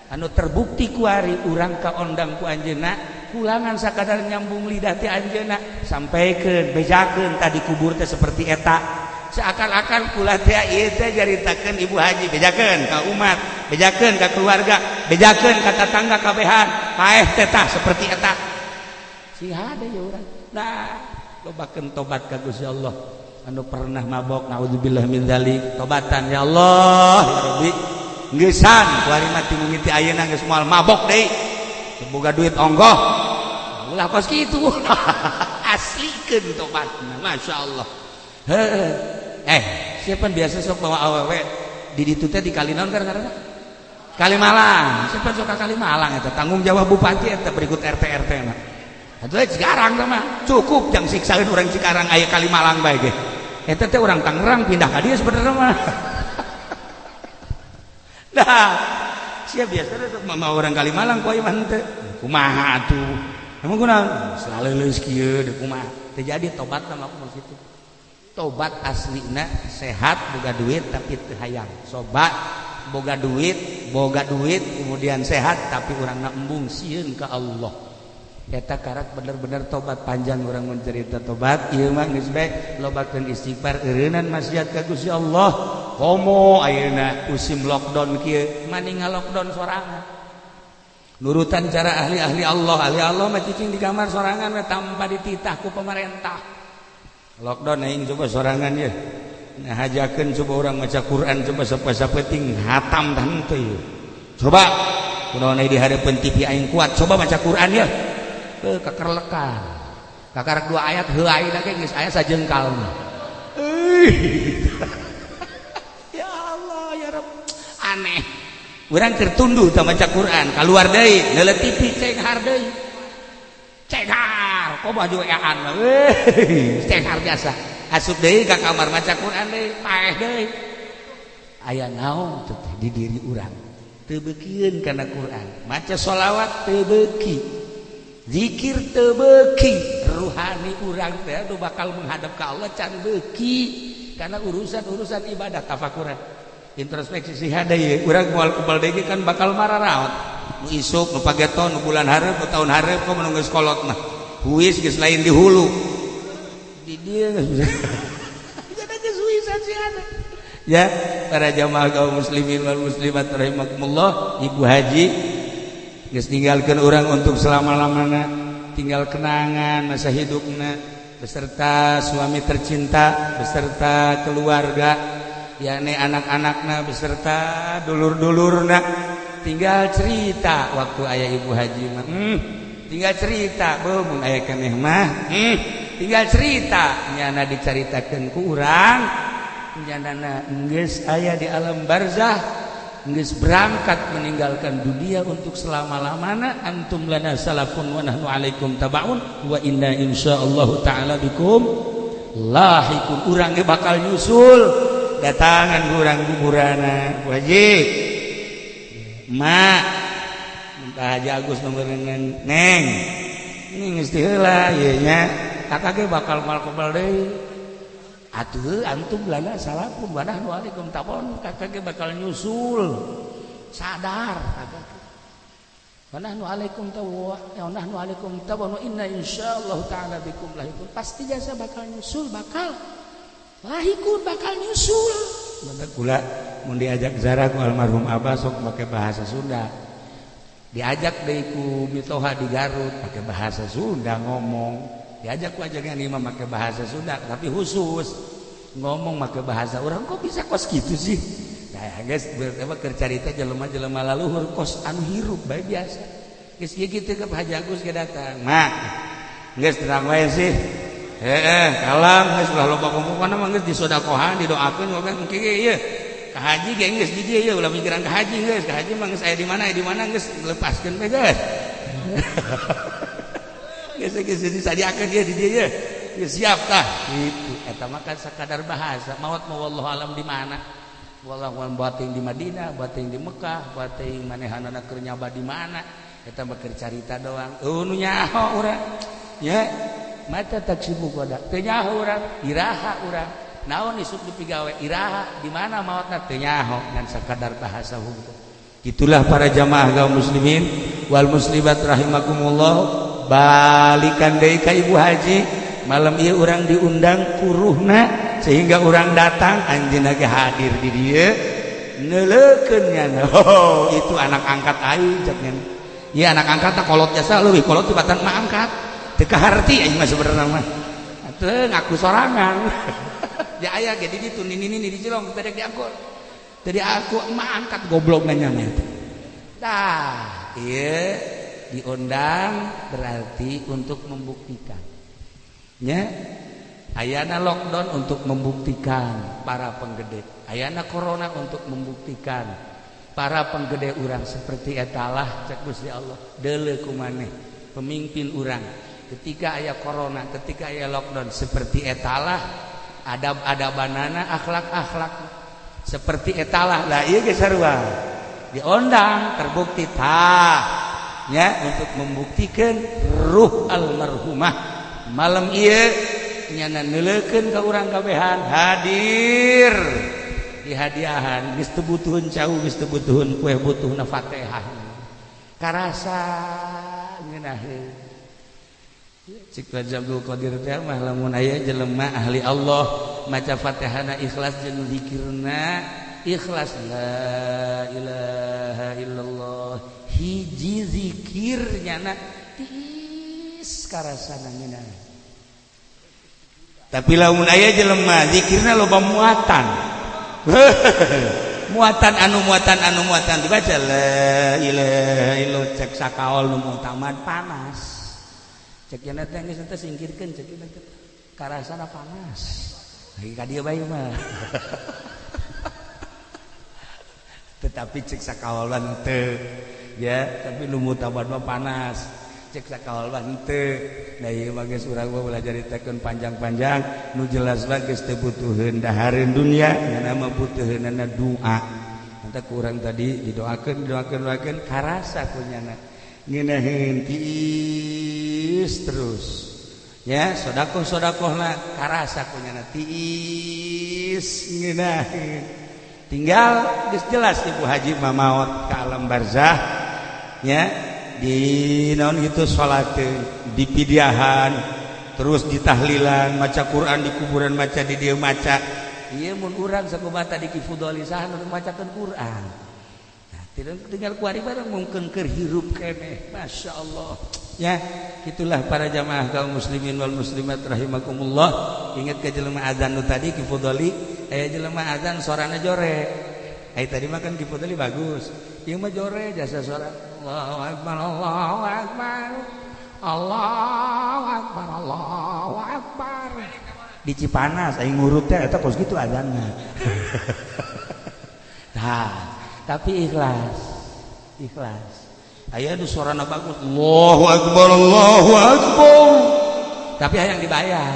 anu terbukti kuari urang kaondang ku anjeunna, kulangan sakadar nyambung lidah ti anjeunna, sampaikeun bejakeun tadi kubur teh seperti eta. Seakan-akan kula teh ieu teh nyaritakeun Ibu Haji, bejakeun ka umat, bejakeun ka keluarga, bejakeun ka tetangga kabehan, paeh teh tah seperti eta. Sing hade ya urang. Nah, lobakeun tobat ka Gusti Allah. Anu pernah mabok, naudzubillah min dzalik, tobatan, ya Allah ya Rabbi, geusan kuari mati mimiti ayeuna geus moal mabok deui, boga duit onggoh ulah kos kitu. Aslikeun tobatna, Masya Allah. Heuh, eh, siapa biasa sok bawa awewe di ditu teh di kali naon karena Kalimalang? Siapa sok ka Kalimalang? Eta tanggung jawab bupati eta berikut RT RT mah. Atuh Cikarang mah cukup jang siksaeun urang Cikarang, aya Kalimalang bae ge. Eta teh urang Tangerang pindah ka dieu sebenarnya mah. Nah, siap biasa sok mah orang Kalimalang ku mah henteu. Kumaha atuh? Emang kunaon? Selalu leuleus kieu deui kumaha? Teu jadi tobat mah aku kitu. Tobat aslina sehat boga duit tapi teu hayang. Sobat boga duit kemudian sehat tapi urangna embung sieun ka Allah. Eta karak bener-bener tobat. Panjang urang mencerita tobat ieu mah, geus bae lobakeun istighfar, eureunnan maksiat ka Gusti Allah. Komo ayeuna musim lockdown kieu, mani ngalockdown sorangan nurutan cara ahli-ahli Allah. Ahli Allah mah cicing di kamar sorangan we tanpa dititah ku pemerintah. Lockdown aing coba sorangan ya. Nah, hajakeun coba urang maca Quran, coba sapeting hatam tah henteu. Coba kunaon di hareupeun TV aing kuat, coba maca Quran ya, ke kekerlekan kakarak dua ayat heulai ge geus aya sajengkal. Ya Allah ya Rabb, aneh urang tertunduh tah maca Quran, keluar deui neuleuh TV, cenghar deui, cenghar kok baju ean, cenghar biasa. Asup deui ka kamar, maca Quran deui, paeh deui. Aya naon teh di diri urang teu beukieun kana Quran, maca sholawat teu beuki, zikir teu beuki, ruhani urang teh anu bakal menghadap ke Allah can beuki karena urusan-urusan ibadah. Tafakuran, introspeksi sih ada ya. Urang moal kebal deui kan bakal mararaot nu isuk, nu pageton, nu bulan hareup, nu tahun hareup. Kok nu geus kolot mah huis geus lain di hulu, di dieu geus jadi geus huisan sih ada ya. Para jamaah kaum muslimin wal muslimat rahimakumullah, Ibu Haji geus ninggalkeun urang untuk selama-lamana, tinggal kenangan masa hidupna beserta suami tercinta, beserta keluarga, yakni anak-anakna beserta dulur-dulurna. Tinggal cerita waktu ayah Ibu Haji mah, tinggal cerita beuh mun aya keneh mah, tinggal cerita nyana dicaritakeun ku urang nyana geus aya di alam barzah, geus berangkat meninggalkan dunia untuk selama-lamana. Antum lana salafun wa nahnu alaikum tabaun wa inna insyaallah taala bikum lahiqun. Urang ge bakal nyusul datangan urang kuburana. Wajib Mak Pak Haji Agus nomor neng neng ini geus heula ieu nya kakak ge bakal mal kebal deui atuh antum lana salapun wa nahnu alaikum tabon kakak ge bakal nyusul sadar kakak wa nahnu alaikum tawa wa nahnu alaikum tabon wa inna insyaallah taala bikum lahikun pasti jasa bakal nyusul bakal lahikun bakal nyusul. Maka kula mun diajak zarah ku almarhum abah sok make bahasa Sunda, diajak deui ku mitoha di Garut pakai bahasa Sunda ngomong, diajak ku ajakan imam make bahasa Sunda tapi khusus ngomong make bahasa orang kok bisa kos gitu sih. Nah guys, apa keur carita jelema-jelema laluhur kos anu hirup bae biasa geus ieu kitu ke Haji Agus ge datang mak geus tenang wae sih heeh kalam geus ulah loba pokokna mah geus disodakohan didoakeun ngobrol engke ge ieu ka haji ge geus di dieu ieu ulah mikiran ka haji geus ka haji mah geus aya di mana geus lepaskeun we geus geus geus disadiakeun ieu di dieu ieu geus siap tah gitu eta mah kan sakadar bahasa maot mah wallahu alam di mana wallahu alam bating di Madinah bating di Mekah bating manehanana keur nyaba di mana eta mah keur carita doang eueuh nu nyaho urang nya mata taksibu koda teu nyaho urang iraha urang naon isuk dipigawe iraha di mana maotna teu nyaho ngan sakadar bahasa hukum. Itulah para jamaah kaum muslimin wal muslimat rahimakumullah. Balikan deui ka ibu haji malam ieu urang diundang kuruhna sehingga urang datang anjeunna ge hadir di dieu neuleukeun nya. Oh itu anak angkat aing cek nya ieu anak angkat kolot jasa leuwih kolot tibatan mah angkat teu kaharti aing mah sebenarnya mah teu ngaku sorangan ya aya ge di ditu nini nini di Cilong tadi diangkut tadi aku emak angkat goblok nanya eta dah ieu diundang berarti untuk membuktikan nya ayana lockdown untuk membuktikan para penggede ayana corona untuk membuktikan para penggede urang seperti etalah cek Gusti Allah deuleu kumaneh pemimpin urang ketika aya corona ketika aya lockdown seperti etalah adab-adabanana akhlak-akhlak seperti etalah lah ieu ge sarua diondang terbukti tah nya untuk membuktikan ruh almarhumah malam ieu nyana neuleukeun ka urang kabehan hadir di hadiahan geus teu butuheun cau geus teu butuheun kue butuhna Fatihah karasa ngeunaheun. Cik Haji Abdul Qadir teh mah lamun aya jelema ahli Allah maca Fatihahna ikhlas jeung zikirna ikhlas la ilaha illallah hiji zikir nyana tiis karasana ngeunah. Tapi lamun aya jelema zikirna loba muatan muatan anu muatan anu muatan dibaca la ilaha illallah cek sakaol nu muktamad panas cek nya teh geus teh singkirkeun cek nya teh karasana panas lagi ka dieu bae mah tetapi cek sakaolan teu ya tapi nu muktamad mah panas cek sakaolan teu. Nah ieu mah geus urang mah ulah caritakeun panjang-panjang nu jelas mah geus teu butuheun dahareun dunya ngan mah butuheunana doa nanti kurang tadi didoakeun didoakeun doakeun karasa ku nyana ngeunaheun tiis terus ya sodakoh sodakohna karasa ku nyana tiis ngeunaheun tinggal geus jelas ibu haji mah maot ka alam barzah ya di naon gitu salateun di pidiahan terus ditahlilan maca Quran di kuburan maca di dieu maca ieu mun urang sakumaha tadi Ki Fudoli saha nu macakeun Quran nah tinggal kuari bareng mungkin keur hirup keneh Masya Allah ya. Itulah para jamaah kaum muslimin wal muslimat rahimakumullah. Ingat ke jelema azan nu tadi Ki Fudoli aya jelema azan sorana jore ai tadi mah kan Ki Fudoli bagus ieu mah jore jasa suara Allahu akbar Allahu akbar Allahu akbar Allahu akbar di Cipanas aing ngurut teh eta kos kitu azanna. Tah tapi ikhlas ikhlas aya nu suarana bagus Allahu akbar Allahu akbar tapi hayang dibayar.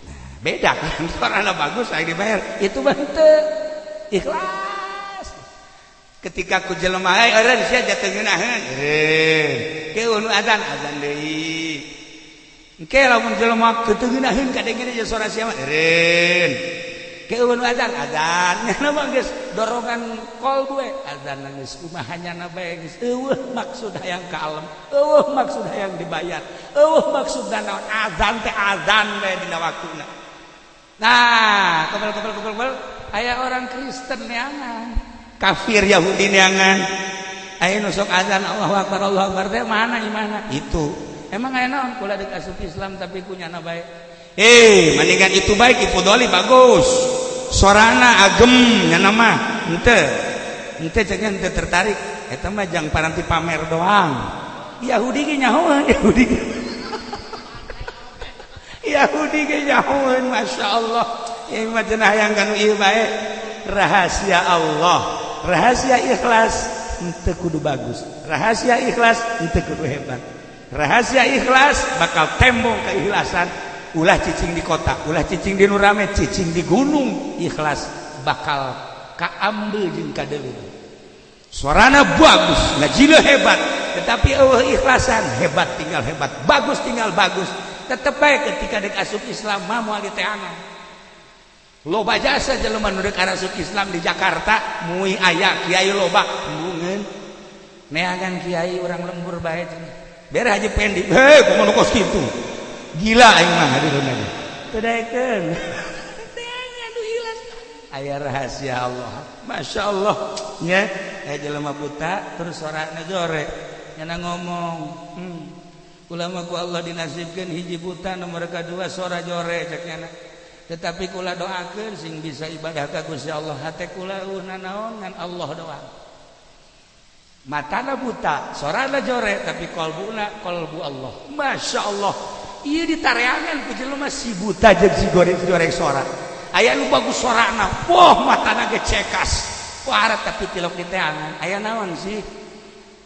Nah, beda kan suarana bagus hayang dibayar itu mah teu ikhlas. Ketika ku jelema eureun sia jatuh ngeunaheun, eureun. Ke nu azan, azan deui. Engke lamun jelema teu ngeunaheun kadenge deui suara sia mah, eureun. Ke nu azan, azan. Nya mah geus dorongan kolbu we, azan geus kumaha nyana bae geus eueuh maksud hayang ka alam, eueuh maksud hayang dibayar, eueuh maksud naon, azan teh azan we dina waktuna. Nah, kebel kebel kebel kebel aya orang Kristen neangan, kafir Yahudi neangan. Aya nu sok azan Allahu Akbar, Allahu Akbar teh mana imana? Itu. Emang aya naon kula deuk asup Islam tapi ku nyana bae. Eh, mendingan itu baik Ifudoli bagus. Sorana agem nyana mah henteu. Henteu cek henteu tertarik. Eta mah jang paranti pamer doang. Yahudi ge nyahoan, Yahudi ge. Yahudi ge nyahoan, Masya Allah. Ieu mah cenah hayang kanu ieu bae. Rahasia Allah, rahasia ikhlas henteu kudu bagus. Rahasia ikhlas henteu kudu hebat. Rahasia ikhlas bakal tembong keikhlasan. Ulah cicing di kota, ulah cicing di nu rame, cicing di gunung, ikhlas bakal kaambil jeung kadeuleu. Suarana bagus, ngajina hebat, tetapi eueuh ikhlasan, hebat tinggal hebat, bagus tinggal bagus. Tetep bae ketika dek asup Islam mah moal diteangan. Loba jasa jelema nu dek asup Islam di Jakarta, mui aya kiai loba, embungeun. Neangan kiai urang lembur bae cenah. Bere Haji Pendi, hei kumaha nu kos kitu. Gila aing mah hadirun aja. Teu daekeun. Neangan nu ikhlas. Aya rahasia Allah. Masya Allah. Nya, aya jelema buta terus sorana jore. Nyana ngomong, Ulama ku Allah dinasibkeun hiji buta, nomor kedua sora jore cek nyana. Tetapi kula doakeun sing bisa ibadah ka Gusti Allah, hate kula eueuh nanaon ngan Allah doang. Matana buta, sorana jore, tapi kolbuna kolbu Allah. Masya Allah. Ieu ditareangan ku jelema si buta jeung si goreng joreng sora. Aya nu bagus sorana, wah matana ge cekas. Wah tapi tilok diteangan. Aya naon sih?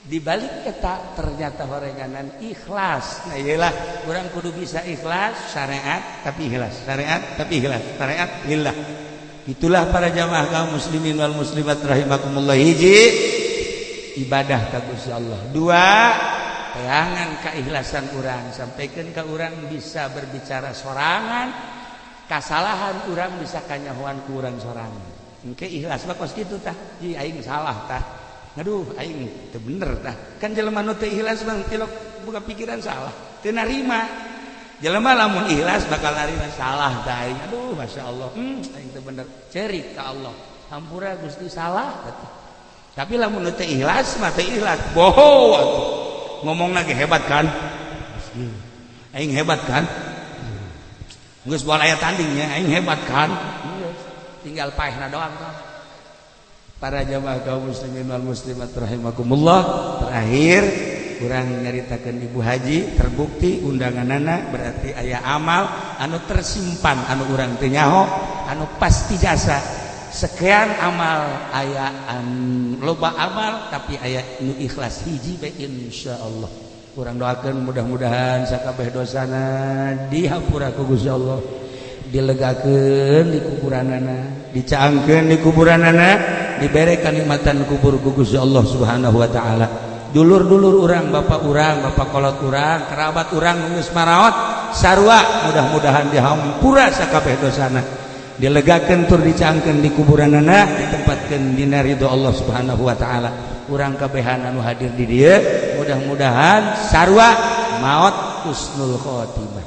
Di balik eta ternyata horenganan ikhlas. Nah iyalah, urang kudu bisa ikhlas, syariat tapi ikhlas, syariat tapi ikhlas, syariat lillah. Itulah para jamaah kaum muslimin wal muslimat rahimakumullah. Hiji, ibadah ka Gusti Allah. Dua, teangan keikhlasan urang, sampaikan ke urang bisa berbicara sorangan, kasalahan urang bisa kanyahoan ku urang sorangan. Engke ikhlas mah kos kitu tah. Ji aing salah tah. Aduh aing teu bener tah. Kan jelema nu teu ikhlas mah tilok buka pikiran salah, teu narima. Jelema lamun ikhlas bakal narima salah tah aing. Aduh Masya Allah, aing teu bener. Cerik ka Allah. Hampura Gusti salah atuh. Tapi lamun nu teu ikhlas mah teu ikhlas. Boho atuh. Ngomong lagi hebat kan? Aing hebat kan? Geus moal aya tandingnya, aing hebat kan? Tinggal paehna doang tah. Para jamaah kaum muslimin wal muslimat rahimakumullah, terakhir kurang nyaritakeun ibu haji terbukti undanganana berarti aya amal anu tersimpan anu urang teu nyaho anu pasti jasa. Sekian amal aya loba amal tapi aya nu ikhlas hiji bae insyaallah. Urang doakeun mudah-mudahan sakabeh dosana dihampura ku Gusti Allah, dilegakeun di kuburanana, dicaangkeun di kuburanana, dibere kanikmatan kubur ku Gusti Allah Subhanahu wa taala. Dulur-dulur urang, bapak urang, bapak kolot urang, kerabat urang nu geus maraot sarua mudah-mudahan dihampura sakabeh dosana, dilegakeun tur dicaangkeun di kuburanana, ditempatkeun dina ridho Allah Subhanahu wa taala. Urang kabehan anu hadir di dieu mudah-mudahan sarua maot husnul khotimah.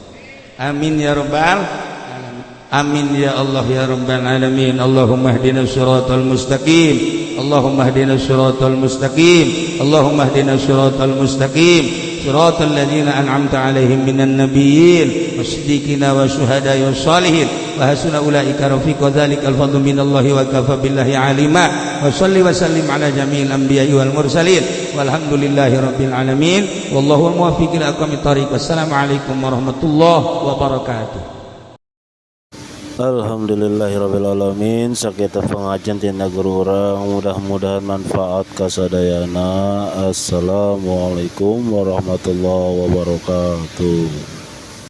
Amin ya rabbal alamin. Amin ya Allah ya rabbal alamin. Allahumma ihdinas siratal mustaqim. Allahumma ihdinas siratal mustaqim. Allahumma ihdinas siratal mustaqim. Siratal ladzina an'amta 'alaihim minan nabiyyin wasiddiqina wasyuhada'i wassalihin wa hasuna ulaika rafiqa. Dzalikal fadlu minallahi wa kafa billahi alima. Wa salli wa sallim ala jami'il anbiya'i wal mursalin walhamdulillahi rabbil alamin wallahu muwaffiq ila aqwamit thariq. Wassalamu alaikum warahmatullahi wabarakatuh. Alhamdulillahirabbil sakitu pengajian tina guru urang, mudah-mudahan manfaat kasadayana. Assalamualaikum warahmatullahi wabarakatuh.